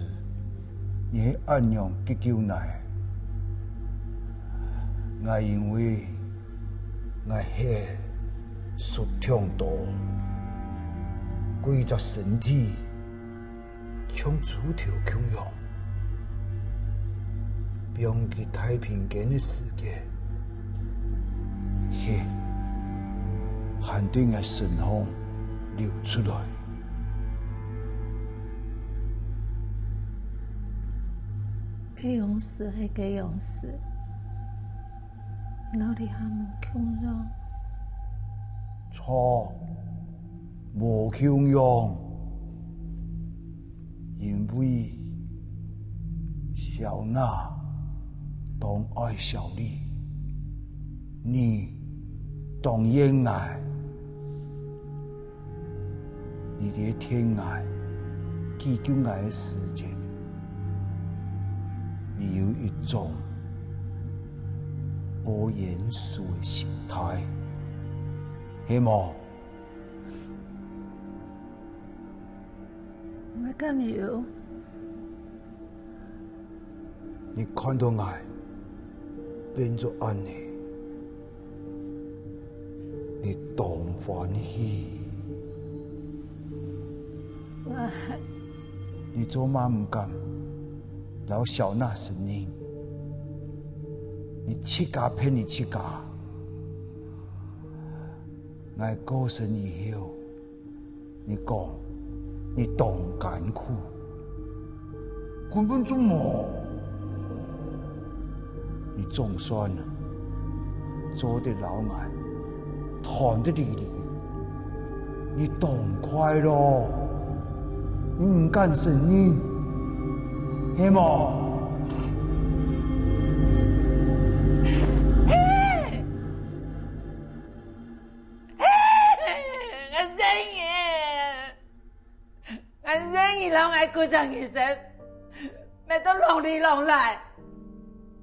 你係恁樣急救𠊎。𠊎因為𠊎血失忒多，歸隻身體 像豬頭共樣，放佢太平間个時節，血還對𠊎身項流出來。該樣時係該樣時，摎這下無共樣。著，無共樣。 因為小娜當愛小麗，你當厭𠊎，你在騙𠊎、祈求𠊎个時節，你有一種好嚴肅个心態，係無？ 𠊎敢有？你看到𠊎變做恁呢，你當歡喜。你做麼毋敢摎小娜承認？你自家騙你自家。𠊎過身以後， 你講，你當艱苦，根本就無。你總算做得摎𠊎談得離離，你當快樂，你毋敢承認，係無？𠊎承認，𠊎承認摎𠊎過生日時，乜都浪裡浪賴。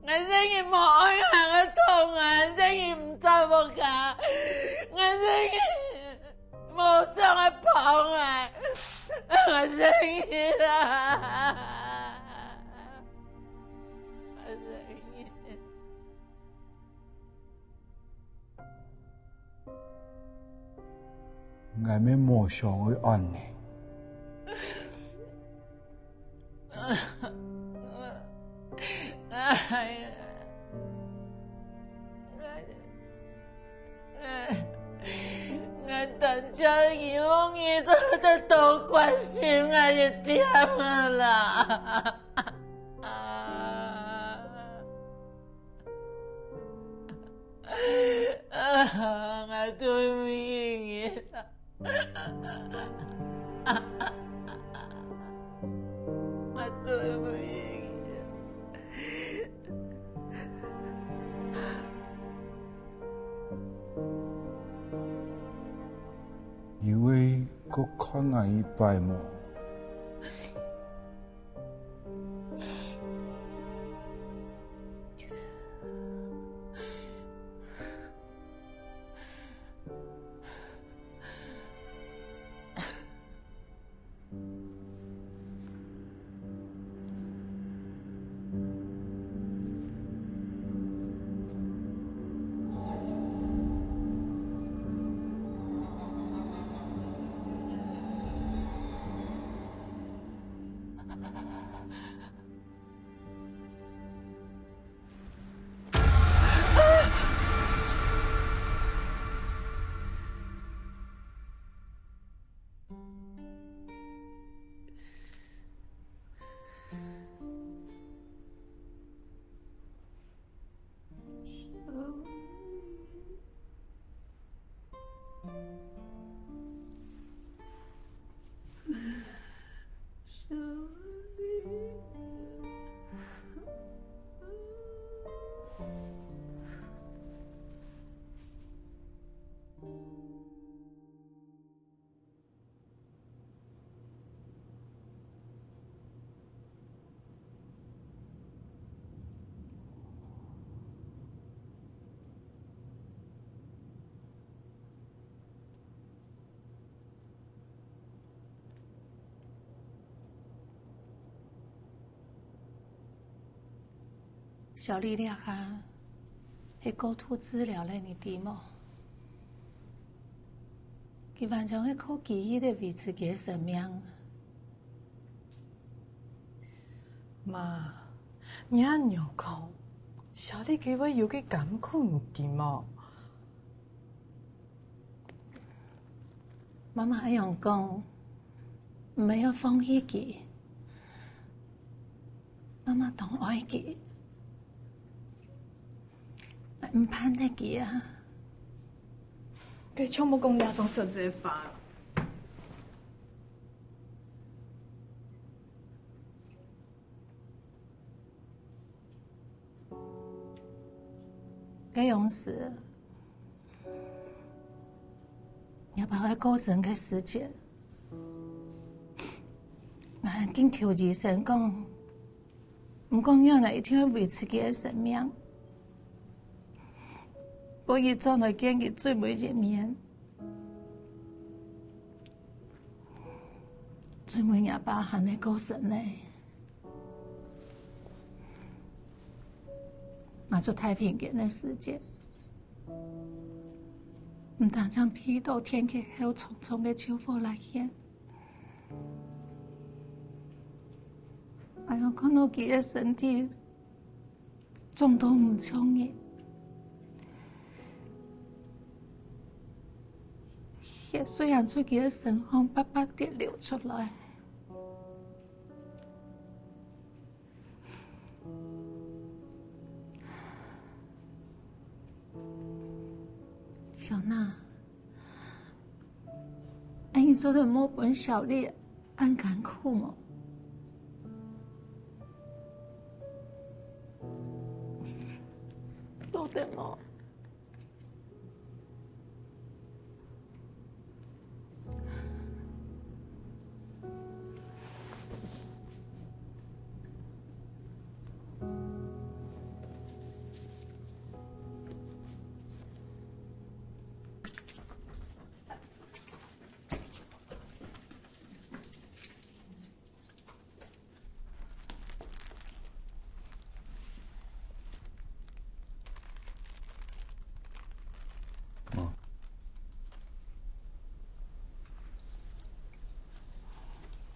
𠊎承認無愛𠊎个痛啊，承認毋在屋下。𠊎承認無想愛幫𠊎，𠊎承認啊，𠊎承認。 𠊎乜無想愛恁呢。𠊎單淨希望你做得多關心𠊎一點仔啦。 啊，𠊎對毋起你。𠊎對毋起你。你會過看𠊎一擺無？ 小麗這下係高度治療了，你知無？佢完全係靠機器來維持佢个生命。媽，你恁樣講，小麗佢會有个艱苦，你知無？ 媽媽恁樣講，毋係愛放棄佢。媽媽當愛佢，𠊎毋盼得佢啊。該全部講這種實在話。 該央時，若爸愛過身个時節，𠊎緊求醫生講，毋管仰仔一定愛維持佢个生命，分佢轉來見佢最尾一面。最尾若爸還係過身了。出太平間个時節，毋單淨鼻著天氣後重重个秋風來現，還有看著佢个身體 腫到毋像人，血雖然對佢个身項白白个流出來。小娜， 恁樣做得莫分小麗恁艱苦無？做得無？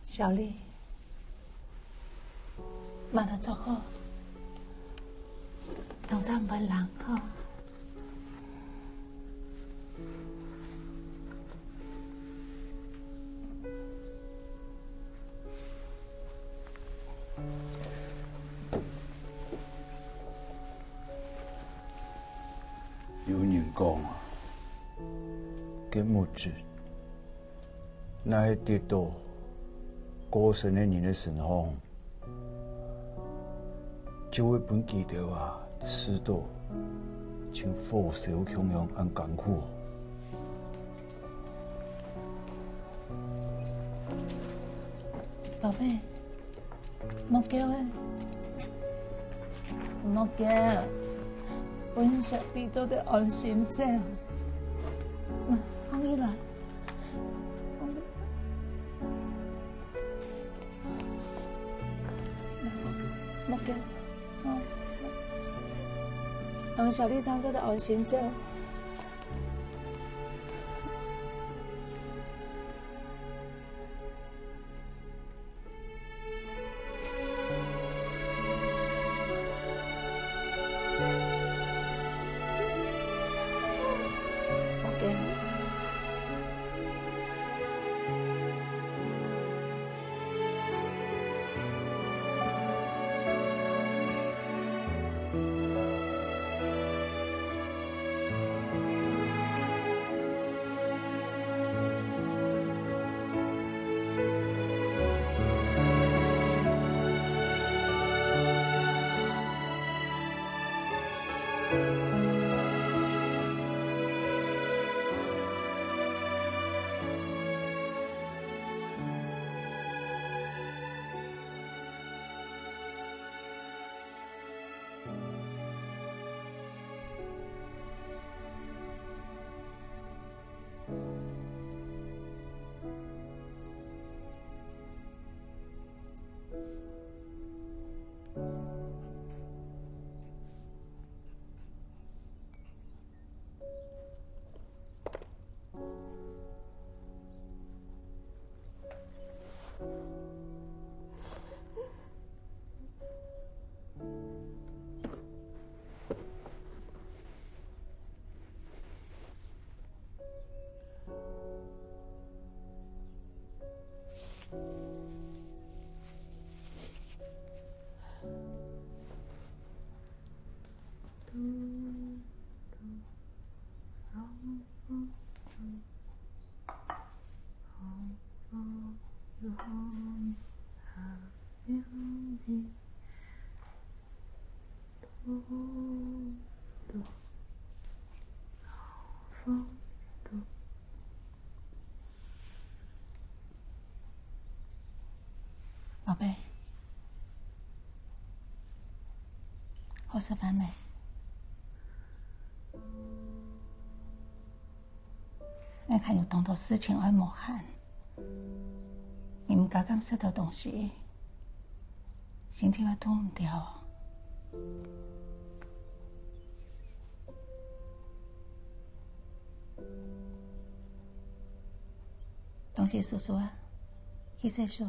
小麗，慢慢坐好，等陣毋會冷吼。 有人講啊，該物質若係跌到過身个人个身項，就會分佢兜啊試著像火燒共樣恁艱苦。寶貝， 莫噭欸，莫噭，分小弟做得安心走。來，放起來。莫噭，哦，分小弟正做得安心走。 寶貝，好食飯咧。 𠊎還有當多事情愛無閒。你毋加減食兜東西，身體會堵毋牢哦。恭喜叔叔啊，去洗手，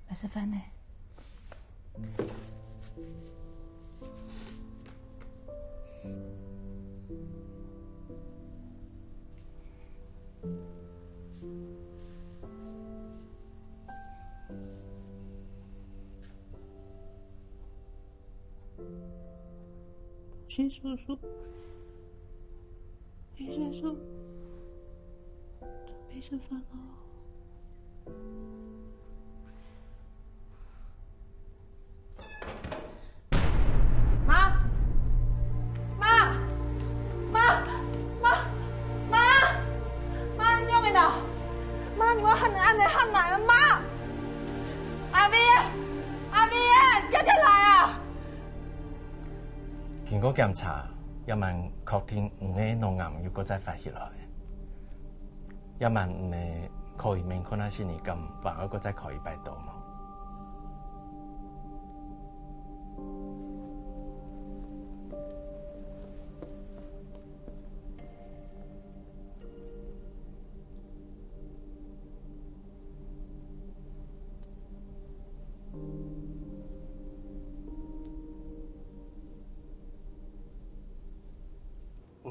來食飯呢。 去洗手，去洗手，準備食飯咯。媽，媽，媽，媽，媽，媽，你仰仔啊？媽，你們還能恁仔喊奶了嗎？阿偉，阿偉，快點來啊！ 經過檢查，這滿確定你个腦癌又過再發起來。這滿你个可以面看下先，你敢還愛過再開一擺刀無？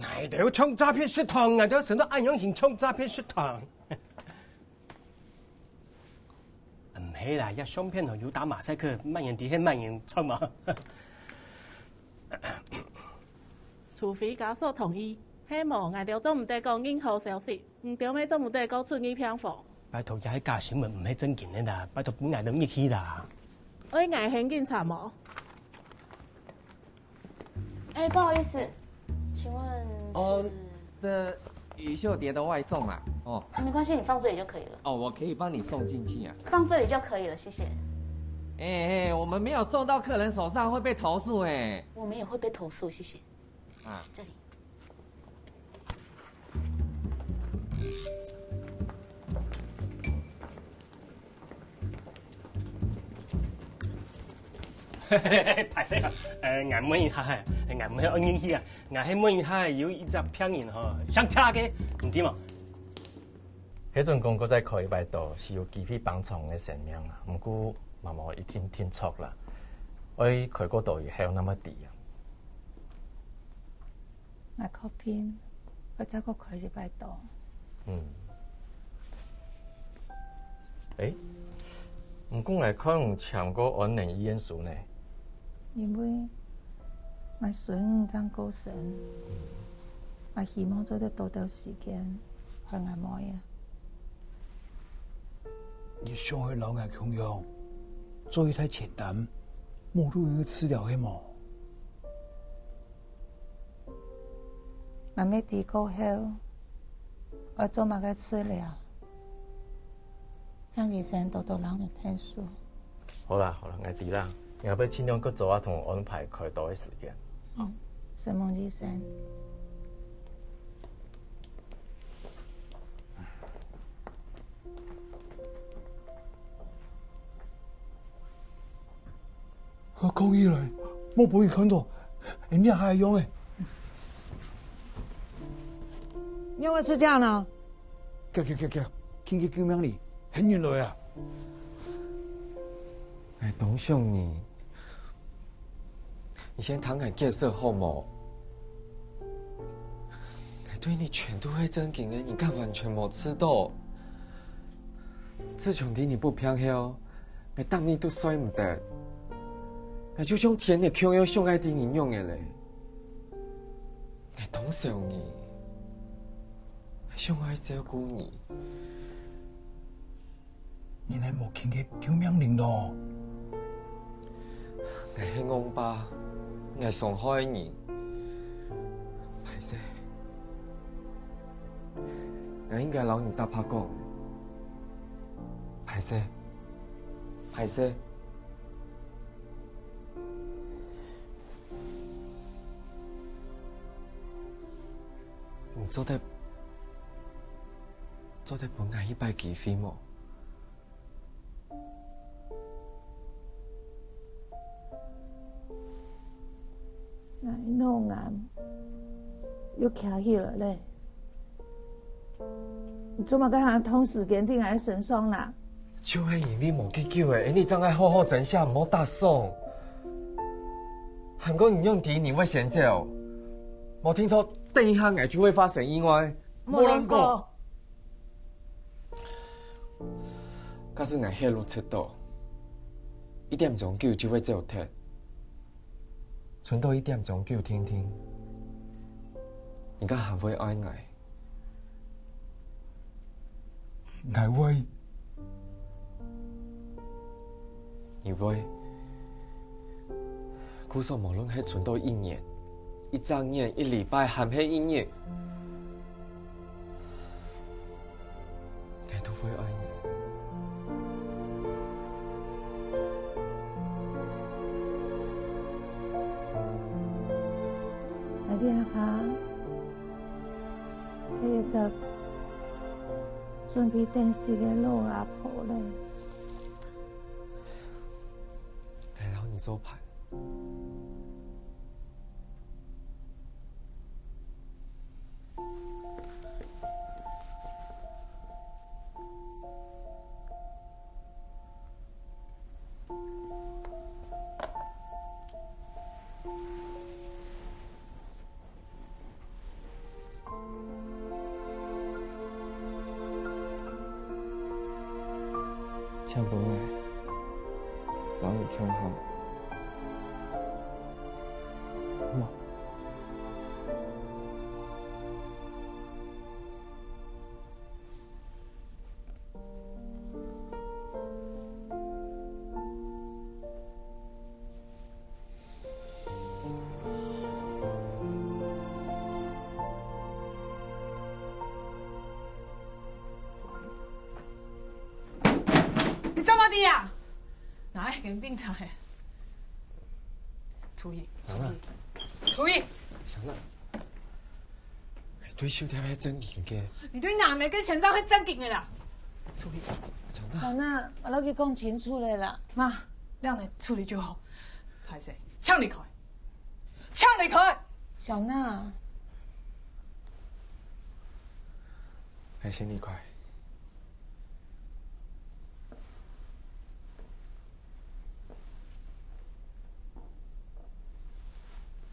𠊎兜像詐騙集團，𠊎兜成到恁樣形像詐騙集團。毋係啦，這相片頭有打馬賽克，麼人知係麼人，著無？除非家屬同意，係無，𠊎兜做毋得講任何消息。 你兜乜做毋得講出去病房。拜託，這係假新聞，毋係正經个啦！拜託，分𠊎兜入去啦！愛𠊎喊警察無？哎，不好意思，請問是？哦，這余秀蝶的外送啊。哦。没关系，你放这里就可以了。哦，我可以帮你送进去啊。放这里就可以了，谢谢。哎，哎，我们没有送到客人手上，会被投诉哎。我们也会被投诉，谢谢。啊。这里。 歹勢啊，呃，𠊎問一下，𠊎毋係惡人去啊，𠊎係問一下有一隻病人吼，上車个，你知無？該陣講過再開一擺刀，係有機會幫助你个生命啊，毋過嘛無一定定著啦，愛開過刀以後，那麼知啊。 𠊎確定愛再過開一擺刀。嗯。誒，毋過𠊎看有簽過安寧遺願書呢。因為𠊎孫女正過身，𠊎希望做得多兜時間陪𠊎妹啊。你想愛摎𠊎共樣，做一台前擔，無路用个治療係無？ 𠊎乜知過後，愛做麼个治療，請醫生多多摎𠊎𢯭手。好啦，好啦，𠊎知啦，𠊎會盡量過早啊同你安排開刀个時間。嗯，承蒙醫生。 𠊎講起來，莫分佢看著，會惹下樣誒。你仰會出這呢？行行行行，緊去救命哩，喊人來啊！𠊎當想你，你先聽𠊎解釋好無？𠊎對你全都係正經个，你敢完全無試著？ 自從知你發病後，𠊎逐日都睡毋得。𠊎就像天日共樣想愛知你仰仔咧。𠊎當想你，𠊎想愛照顧你。你係無輕个救命令咯。 𠊎係戇爸，𠊎傷害你。歹勢，𠊎應該摎你搭伯講。歹勢，歹勢。你做得，做得分𠊎一擺機會無？ 𠊎腦癌又徛起來咧。你做麼个還同時間在𠊎身上啦？就係因為無幾久欸，你正愛好好珍惜，毋好打爽。還過你仰知你會先走？無聽說等一下𠊎就會發生意外？無人講。假使𠊎血路切到，一點鐘久就會走忒，賰到一點鐘久定定，你敢還會愛𠊎？ 𠊎會。你會？故所無論係賰到一年、一隻月、一禮拜，還係一日，𠊎都會愛你。大家好。 係一隻準備等死个老阿婆咧。𠊎摎你做伴。 請分𠊎摎你共下。喏。 你做麼个啊？哪會跟警察嘿？出去，出去，出去！小娜，對手店係正經个。你對阿姆个錢莊係正經个啦！出去！小娜，𠊎摎佢講清楚了啦。媽，這樣你處理就好。歹勢，請離開，請離開！小娜。 𠊎先離開。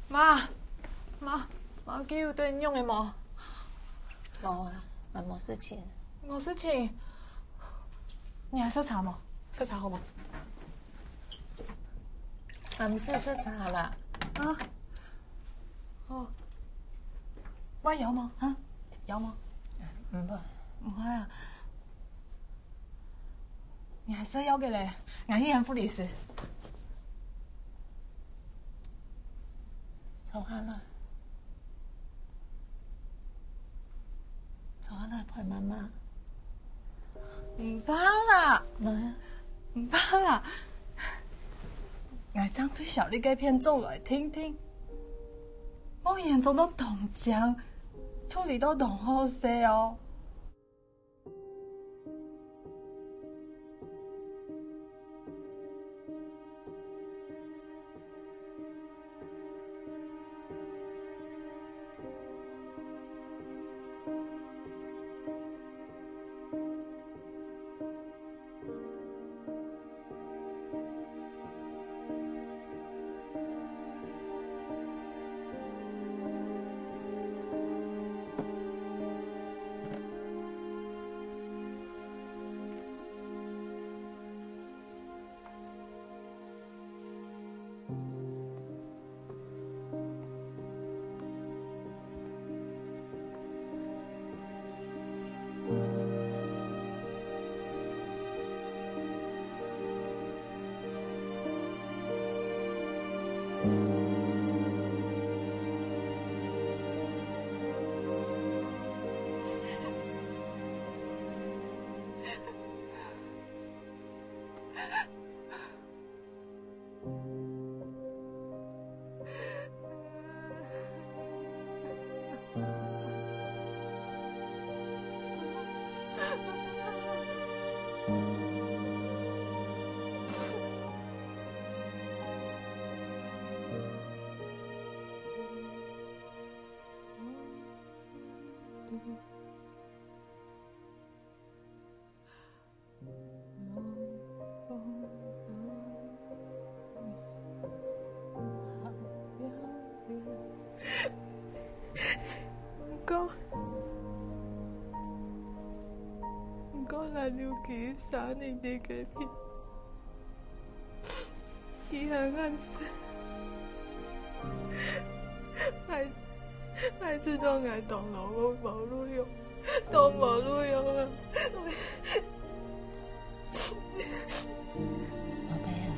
媽，媽，媽，佢有對你仰仔無？無啊，𠊎無事情。無事情？你還食茶無？食茶好無？ 𠊎毋使食茶啦。啊？哦。愛藥無？哈？藥無？毋愛。毋愛啊。你還食藥个咧？𠊎去喊護理師。坐下來。 坐下來陪媽媽。毋怕啦，來啊。毋怕啦。𠊎正對小麗該片做來定定。無嚴重到當靚，處理到當好勢哦。三年个該片，佢還恁細，還，還知道𠊎當老，𠊎無路用，當無路用啊！寶貝啊，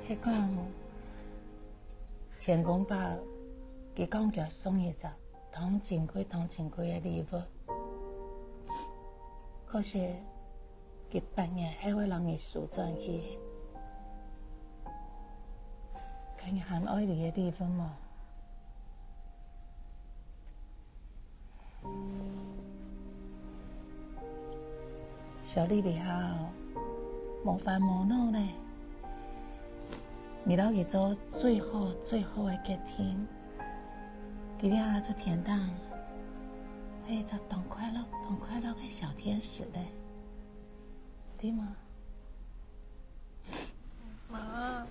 係講，天公伯佢講佢送一隻 當珍貴、當珍貴个禮物。可惜，佢八年後會摎你收轉去。該你還愛這个禮物無？ 小麗麗啊，無煩無惱咧。你摎佢做最好、最好个決定，佢這就天頂，係一隻當快樂、當快樂个小天使咧，對無？媽。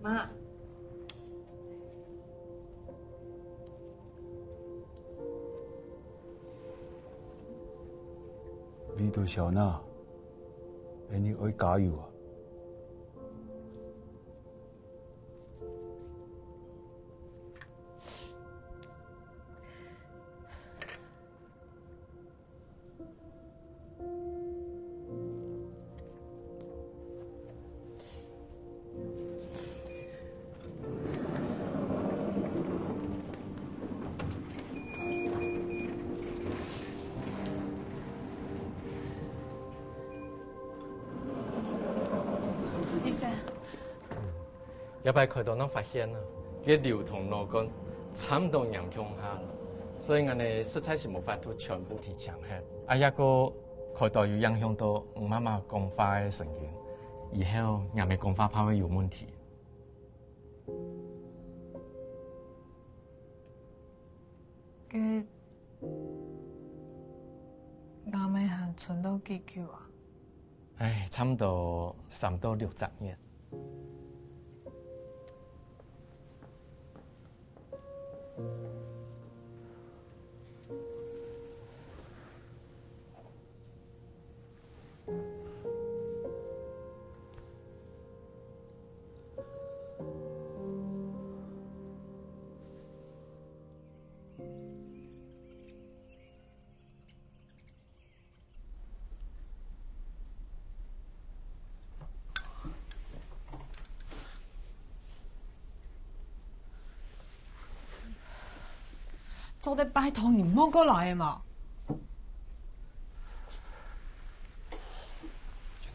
媽。為著小娜，你愛加油啊！ 醫生。 這擺開刀正發現啊，佢个瘤同腦幹差毋多嚴重下了，所以𠊎等實在係無法度全部提淨忒。啊，這个開刀有影響到吾媽媽講話个神經，以後若姆講話怕會有問題。該吾姆還存到幾久啊？唉，差毋多三到六隻月。 做得拜託你莫過來嘛？小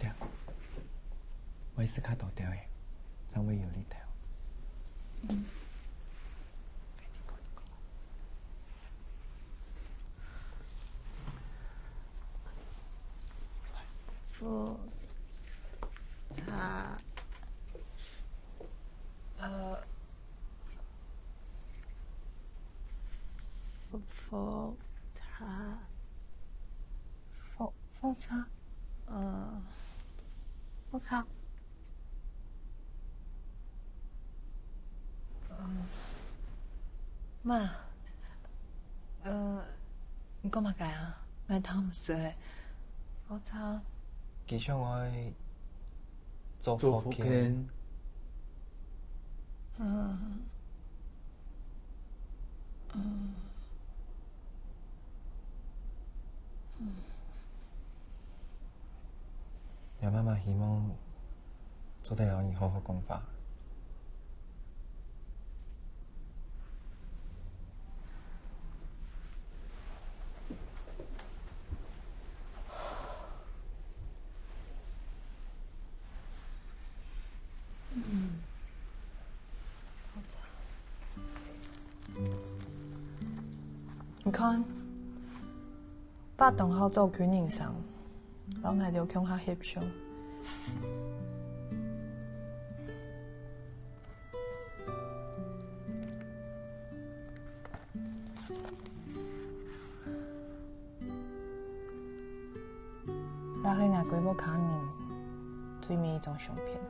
姐，我係自家倒掉个，正會有力頭。 複查，呃，複，複查，複，複查，呃，複查。 嗯，媽，呃，你講麼个啊？𠊎聽毋識欸。複查。佢想愛做做復健。復健。嗯。嗯。嗯。 若媽媽希望做得摎你好好講話。嗯。好吵。你看，爸當好做軍營生，摎𠊎兜共下翕相。 這係𠊎歸屋下人最尾一張相片。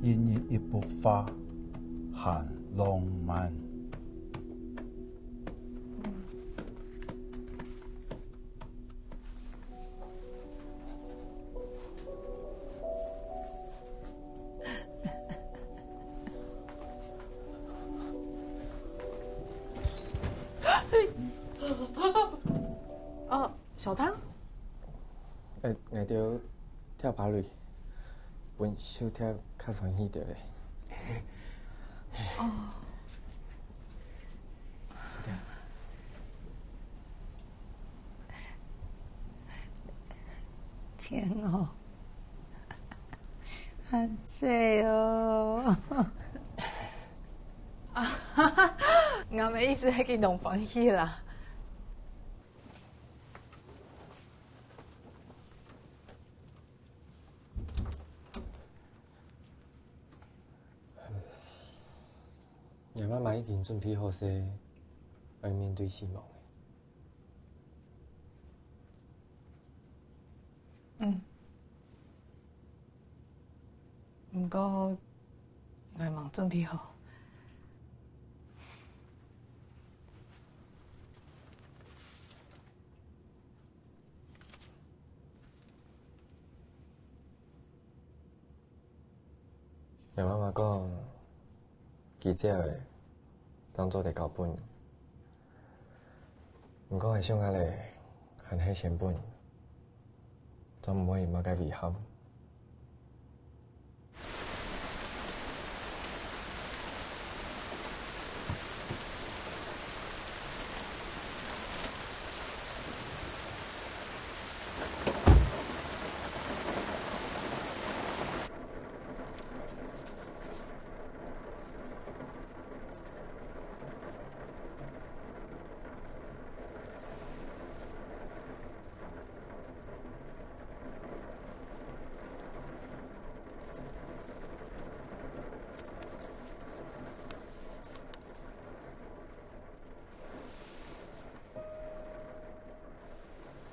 一日一幅畫，還浪漫。 哦，小湯？呃，𠊎兜跳芭蕾，分秀跳較歡喜點咧。哦。小湯。 天哦，恁濟哦！啊，𠊎个意思係佢當歡喜啦。𠊎媽媽已經準備好勢，愛面對死亡了。 嗯。毋過，𠊎吂準備好。𠊎媽媽講，佢借个，當做得交分你。 毋過𠊎想啊咧，還係先分，正毋會有麼个遺憾。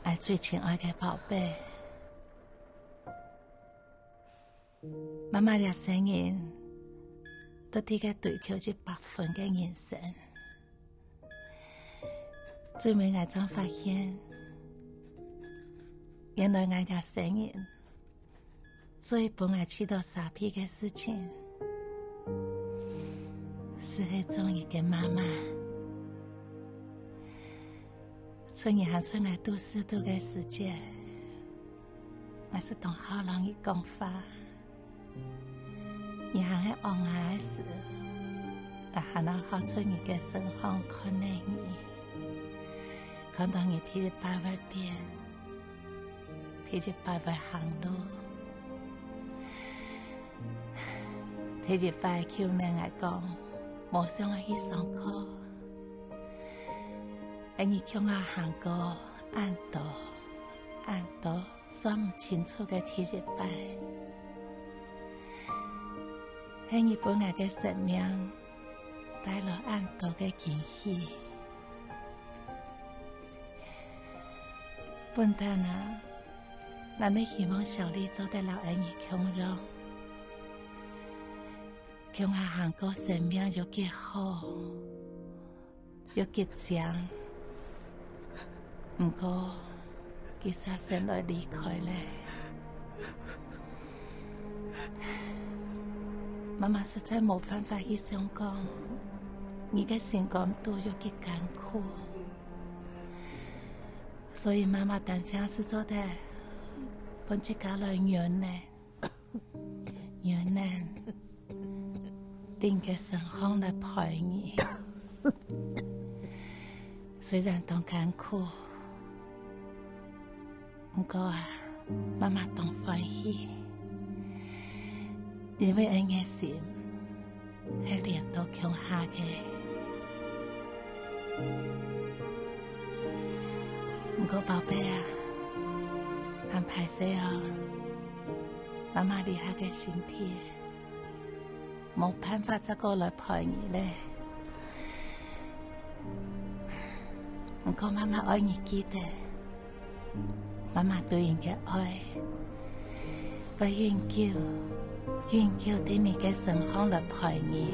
𠊎最親愛个寶貝。 媽媽這生人，都在該追求一百分个人生。最尾𠊎正發現，原來𠊎這生人，最分𠊎試著沙鼻个事情，就係做一个媽媽。從你還在𠊎肚屎肚个時節， 𠊎就當好摎你講話。你還係嬰兒个時，𠊎還愛好在你个身項看等你，看到你第一擺會變，第一擺會行路，第一擺求你，𠊎講，無想愛去上課，係你共𠊎行過恁多，恁多。 算毋清楚个第一擺，係你分𠊎个生命帶來恁多个驚喜。本旦啊，𠊎乜希望小麗做得摎𠊎等共樣，共下行過生命有幾好，有幾靚。毋過，佢嗄先來離開咧。媽媽實在無辦法去想講，你个心肝肚有幾艱苦。 所以媽媽單淨係做得分自家來忍呢，忍呢，在你个身項來陪你。雖然當艱苦，毋過啊，媽媽當歡喜，因為𠊎个心 係連到共下个。毋過寶貝啊，恁歹勢哦，媽媽這下个身體，無辦法再過來陪你咧。毋過媽媽愛你記得， 媽媽對你个愛，會永久、永久在你个身項來陪你。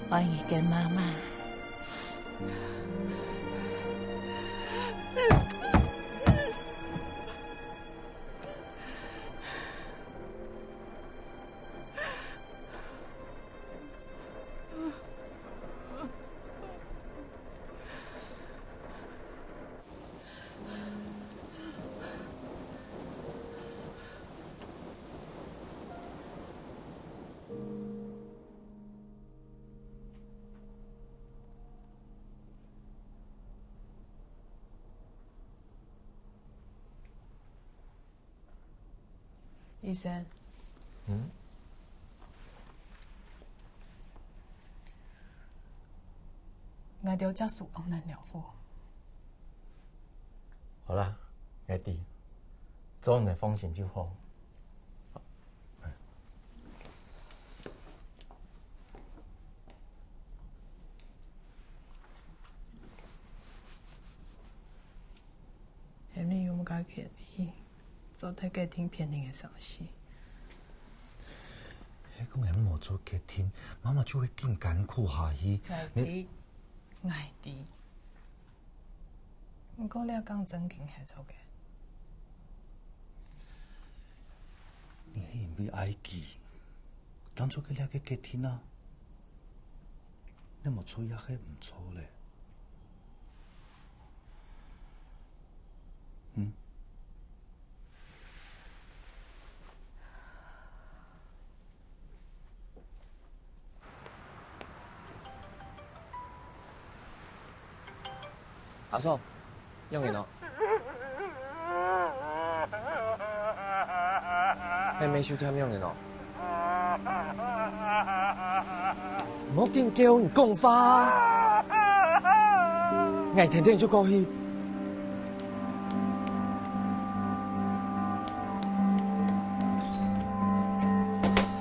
愛你个媽媽。醫生，嗯？𠊎兜接受安寧療法。好啦，𠊎知，做你放心就好。 係毋係有麼个建議，做得決定別人个生死？係講係無做決定，媽媽就會更艱苦下去。𠊎知，𠊎知。 毋過這講正經係著个。你係因為愛佢，當做个這个決定啊？你無做也係毋著咧。嗯？ 阿叔，仰形哦？係無收忒仰形哦？莫緊噭，你講話啊！𠊎跈等你就過去。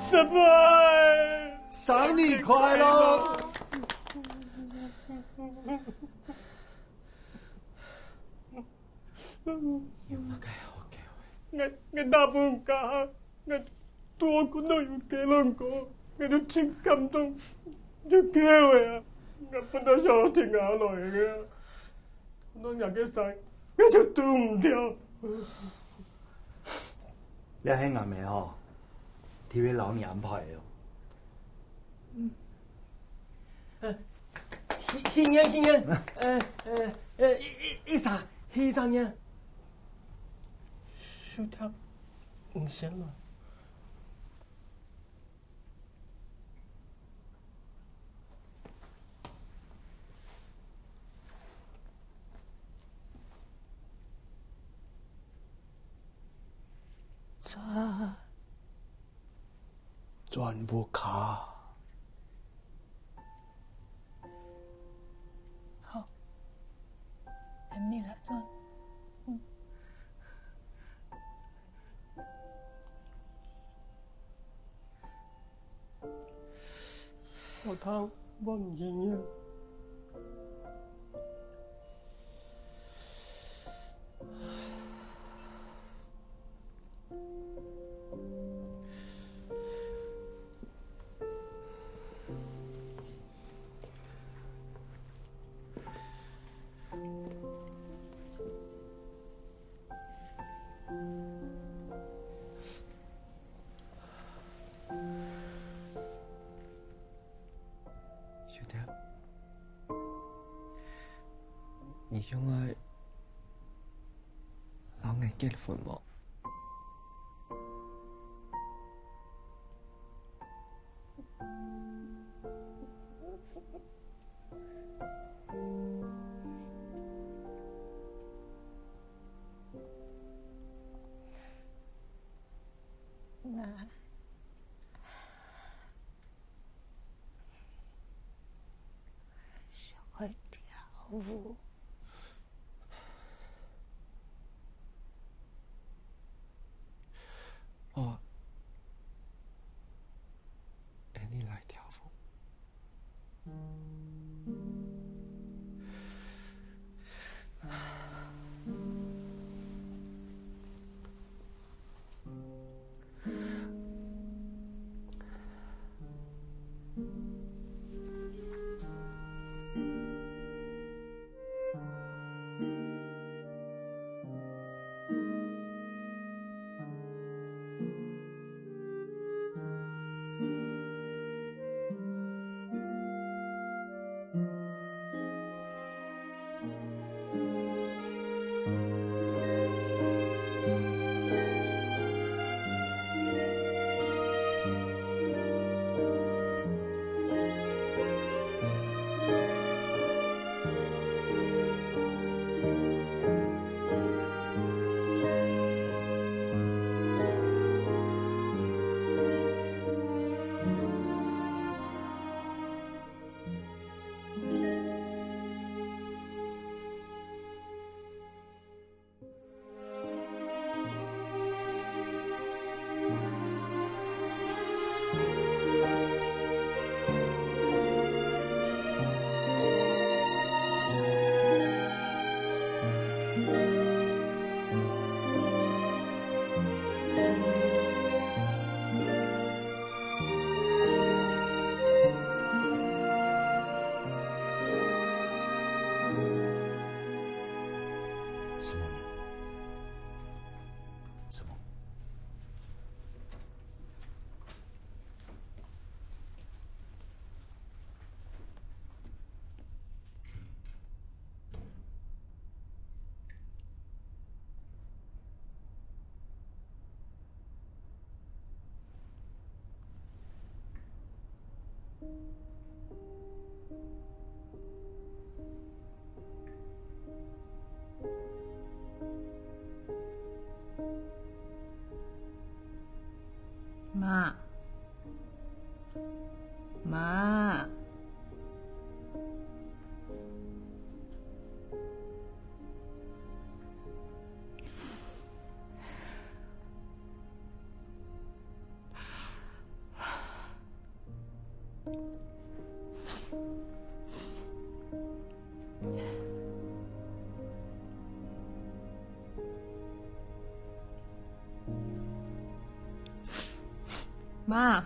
失敗！ 生日快樂！有麼个好噭个？𠊎，𠊎打分家，𠊎拄好看到有雞卵糕，𠊎就盡感動，就噭个啊！𠊎本來想愛停下來个啊，看到若个聲，𠊎就堵毋牢。 這係𠊎姆吼，特別摎你安排个哦。呃，許，許願，許願，呃，呃，呃，一，一，一儕，許一隻願。收忒五千萬。 轉，轉屋下。好，恁樣來轉。嗯。 學堂無人啊。你想愛摎𠊎結婚無？ 𠊎想愛跳舞。哦，𫣆俚來跳舞。 什麼？什麼？媽，媽。 媽，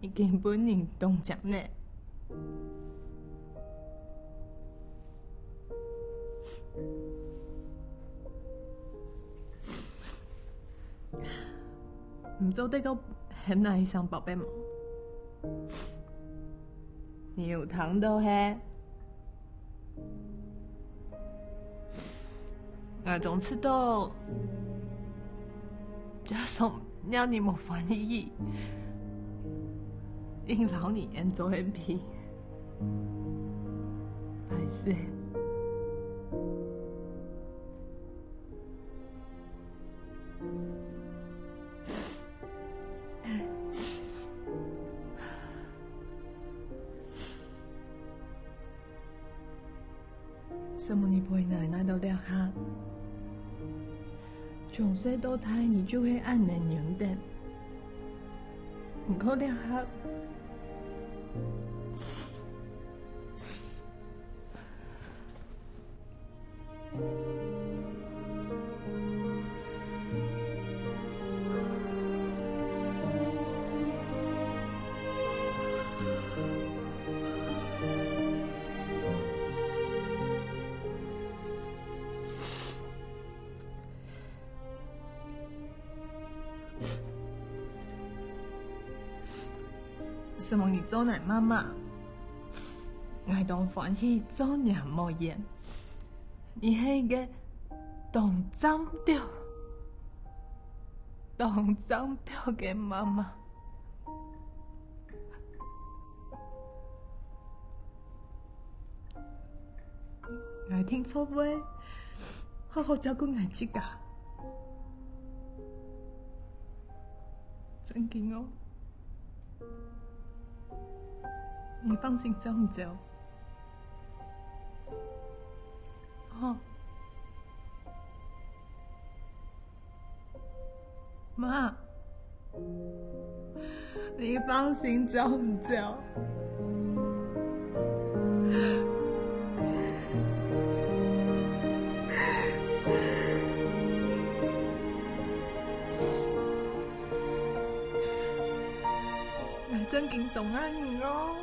已經分人凍結呢。你做得過喊𠊎一聲寶貝無？你有聽到係？ 𠊎總試著，加上若你無歡喜，硬摎你恁做恁皮，敗勢。 承蒙你陪𠊎來到這下，從細到大你就係恁能忍等。毋過這下， 承蒙你做𠊎媽媽，𠊎 ，𠊎當歡喜做若無緣。你係一個當正著、當正著个媽媽。 𠊎定著會好好照顧𠊎自家。正經哦，你放心走毋走？吼。 媽，你放心走毋走？𠊎正經當愛你哦。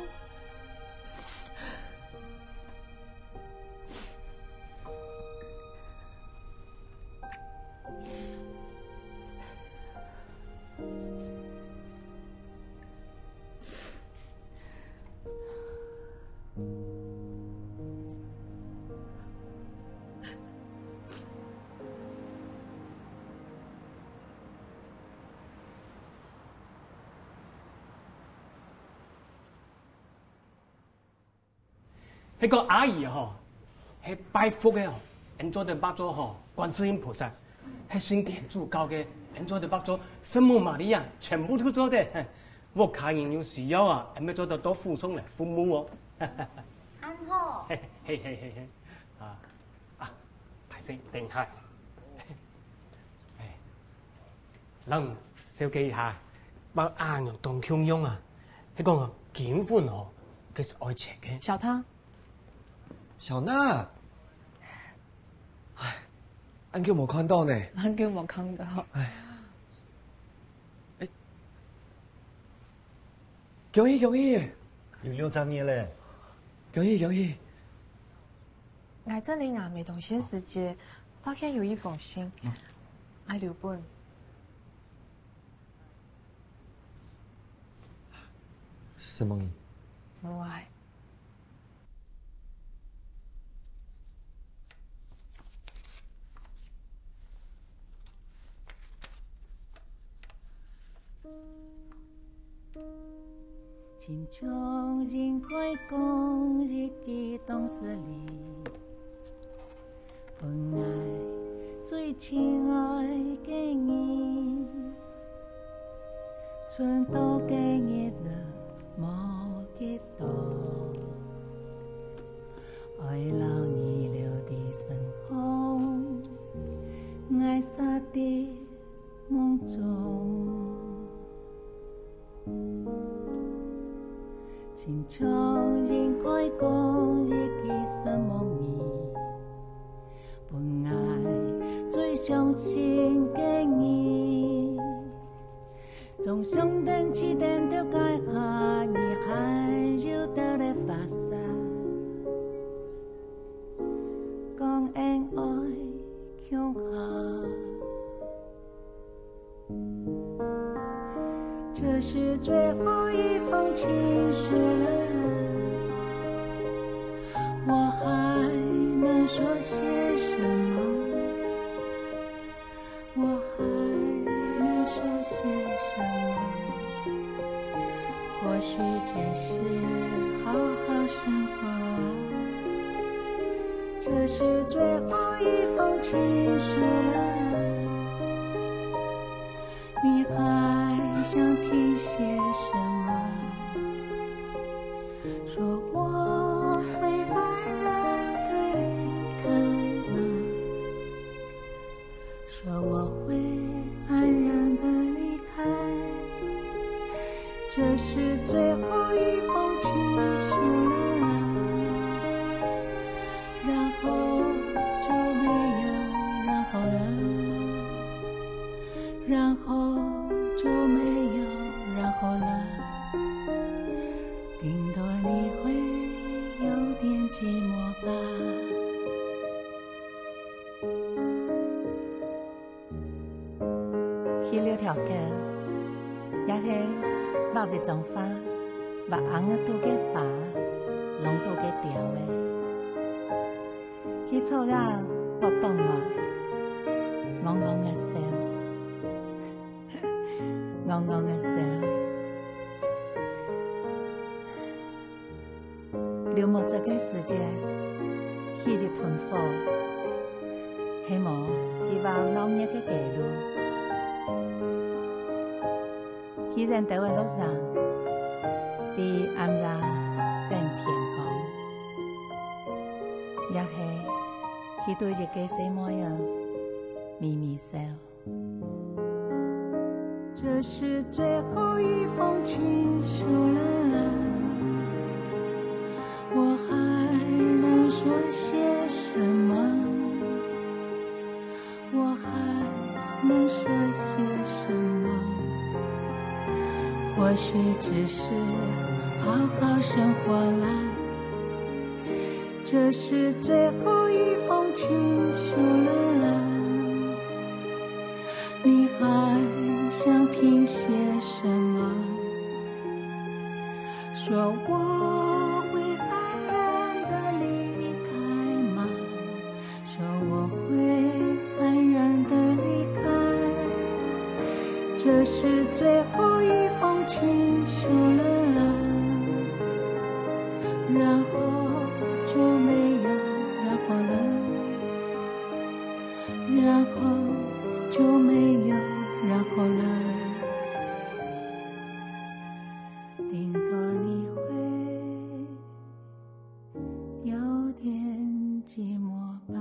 該个阿姨吼，係拜佛个吼，𠊎做得畫做吼，觀世音菩薩；係信天主教个，𠊎做得畫做聖母瑪利亞，全部都做得。屋下人有需要啊，𠊎乜做得到府上來服務哦。恁好。嘿嘿嘿嘿嘿，啊啊，歹勢，等下。哎， 讓小姐一下，畫恁樣當共樣啊！係講啊，金粉哦，佢係愛錢个。小娜。小娜，唉，恁久無看到呢。恁久無看到。唉，哎，恭喜恭喜！有六隻月咧。恭喜恭喜！ 𠊎整理𠊎買東西个時節，發現有一封信，𠊎留分。承蒙你。無礙。 親像應該講一句當失禮，分𠊎最親愛个人，存到今日了無幾多，愛摎你留在身旁，𠊎煞在 夢中。親像應該講一句承蒙你，分𠊎最傷心个人，總想等起等到該下，你還有兜仔花灑。 講恩愛共下。這是最後一封情書了，我還能說些什麼？ 我還能說些什麼？或許只是好好生活了。這是最後一封情書了，你還想聽些什麼？說我會安然地離開嗎？ 說我會安然地離開，這是最後一封情書了，然後就沒有然後了，然後就沒有然後了，頂多你會有點寂寞吧。 去留條歌，也係畫一張畫，畫紅个肚个花。弄到个鳥仔，去草野落倒來，戇戇个笑，戇戇个笑。 流目汁个時節，起一盆火，係無去畫鬧熱个街路，去遠兜仔落山，在暗夜等天光，也係去對一個細妹仔微微笑。 這是最後一封情書了，我還能說些什麼？我還能說些什麼？或許只是好好生活啦。 這是最後一封情書了，你還想聽些什麼？說我會安然地離開嗎？ 說我會安然地離開，這是最後一封情書了，然後就沒有然後了，然後就沒有然後了。頂多你會有點寂寞吧。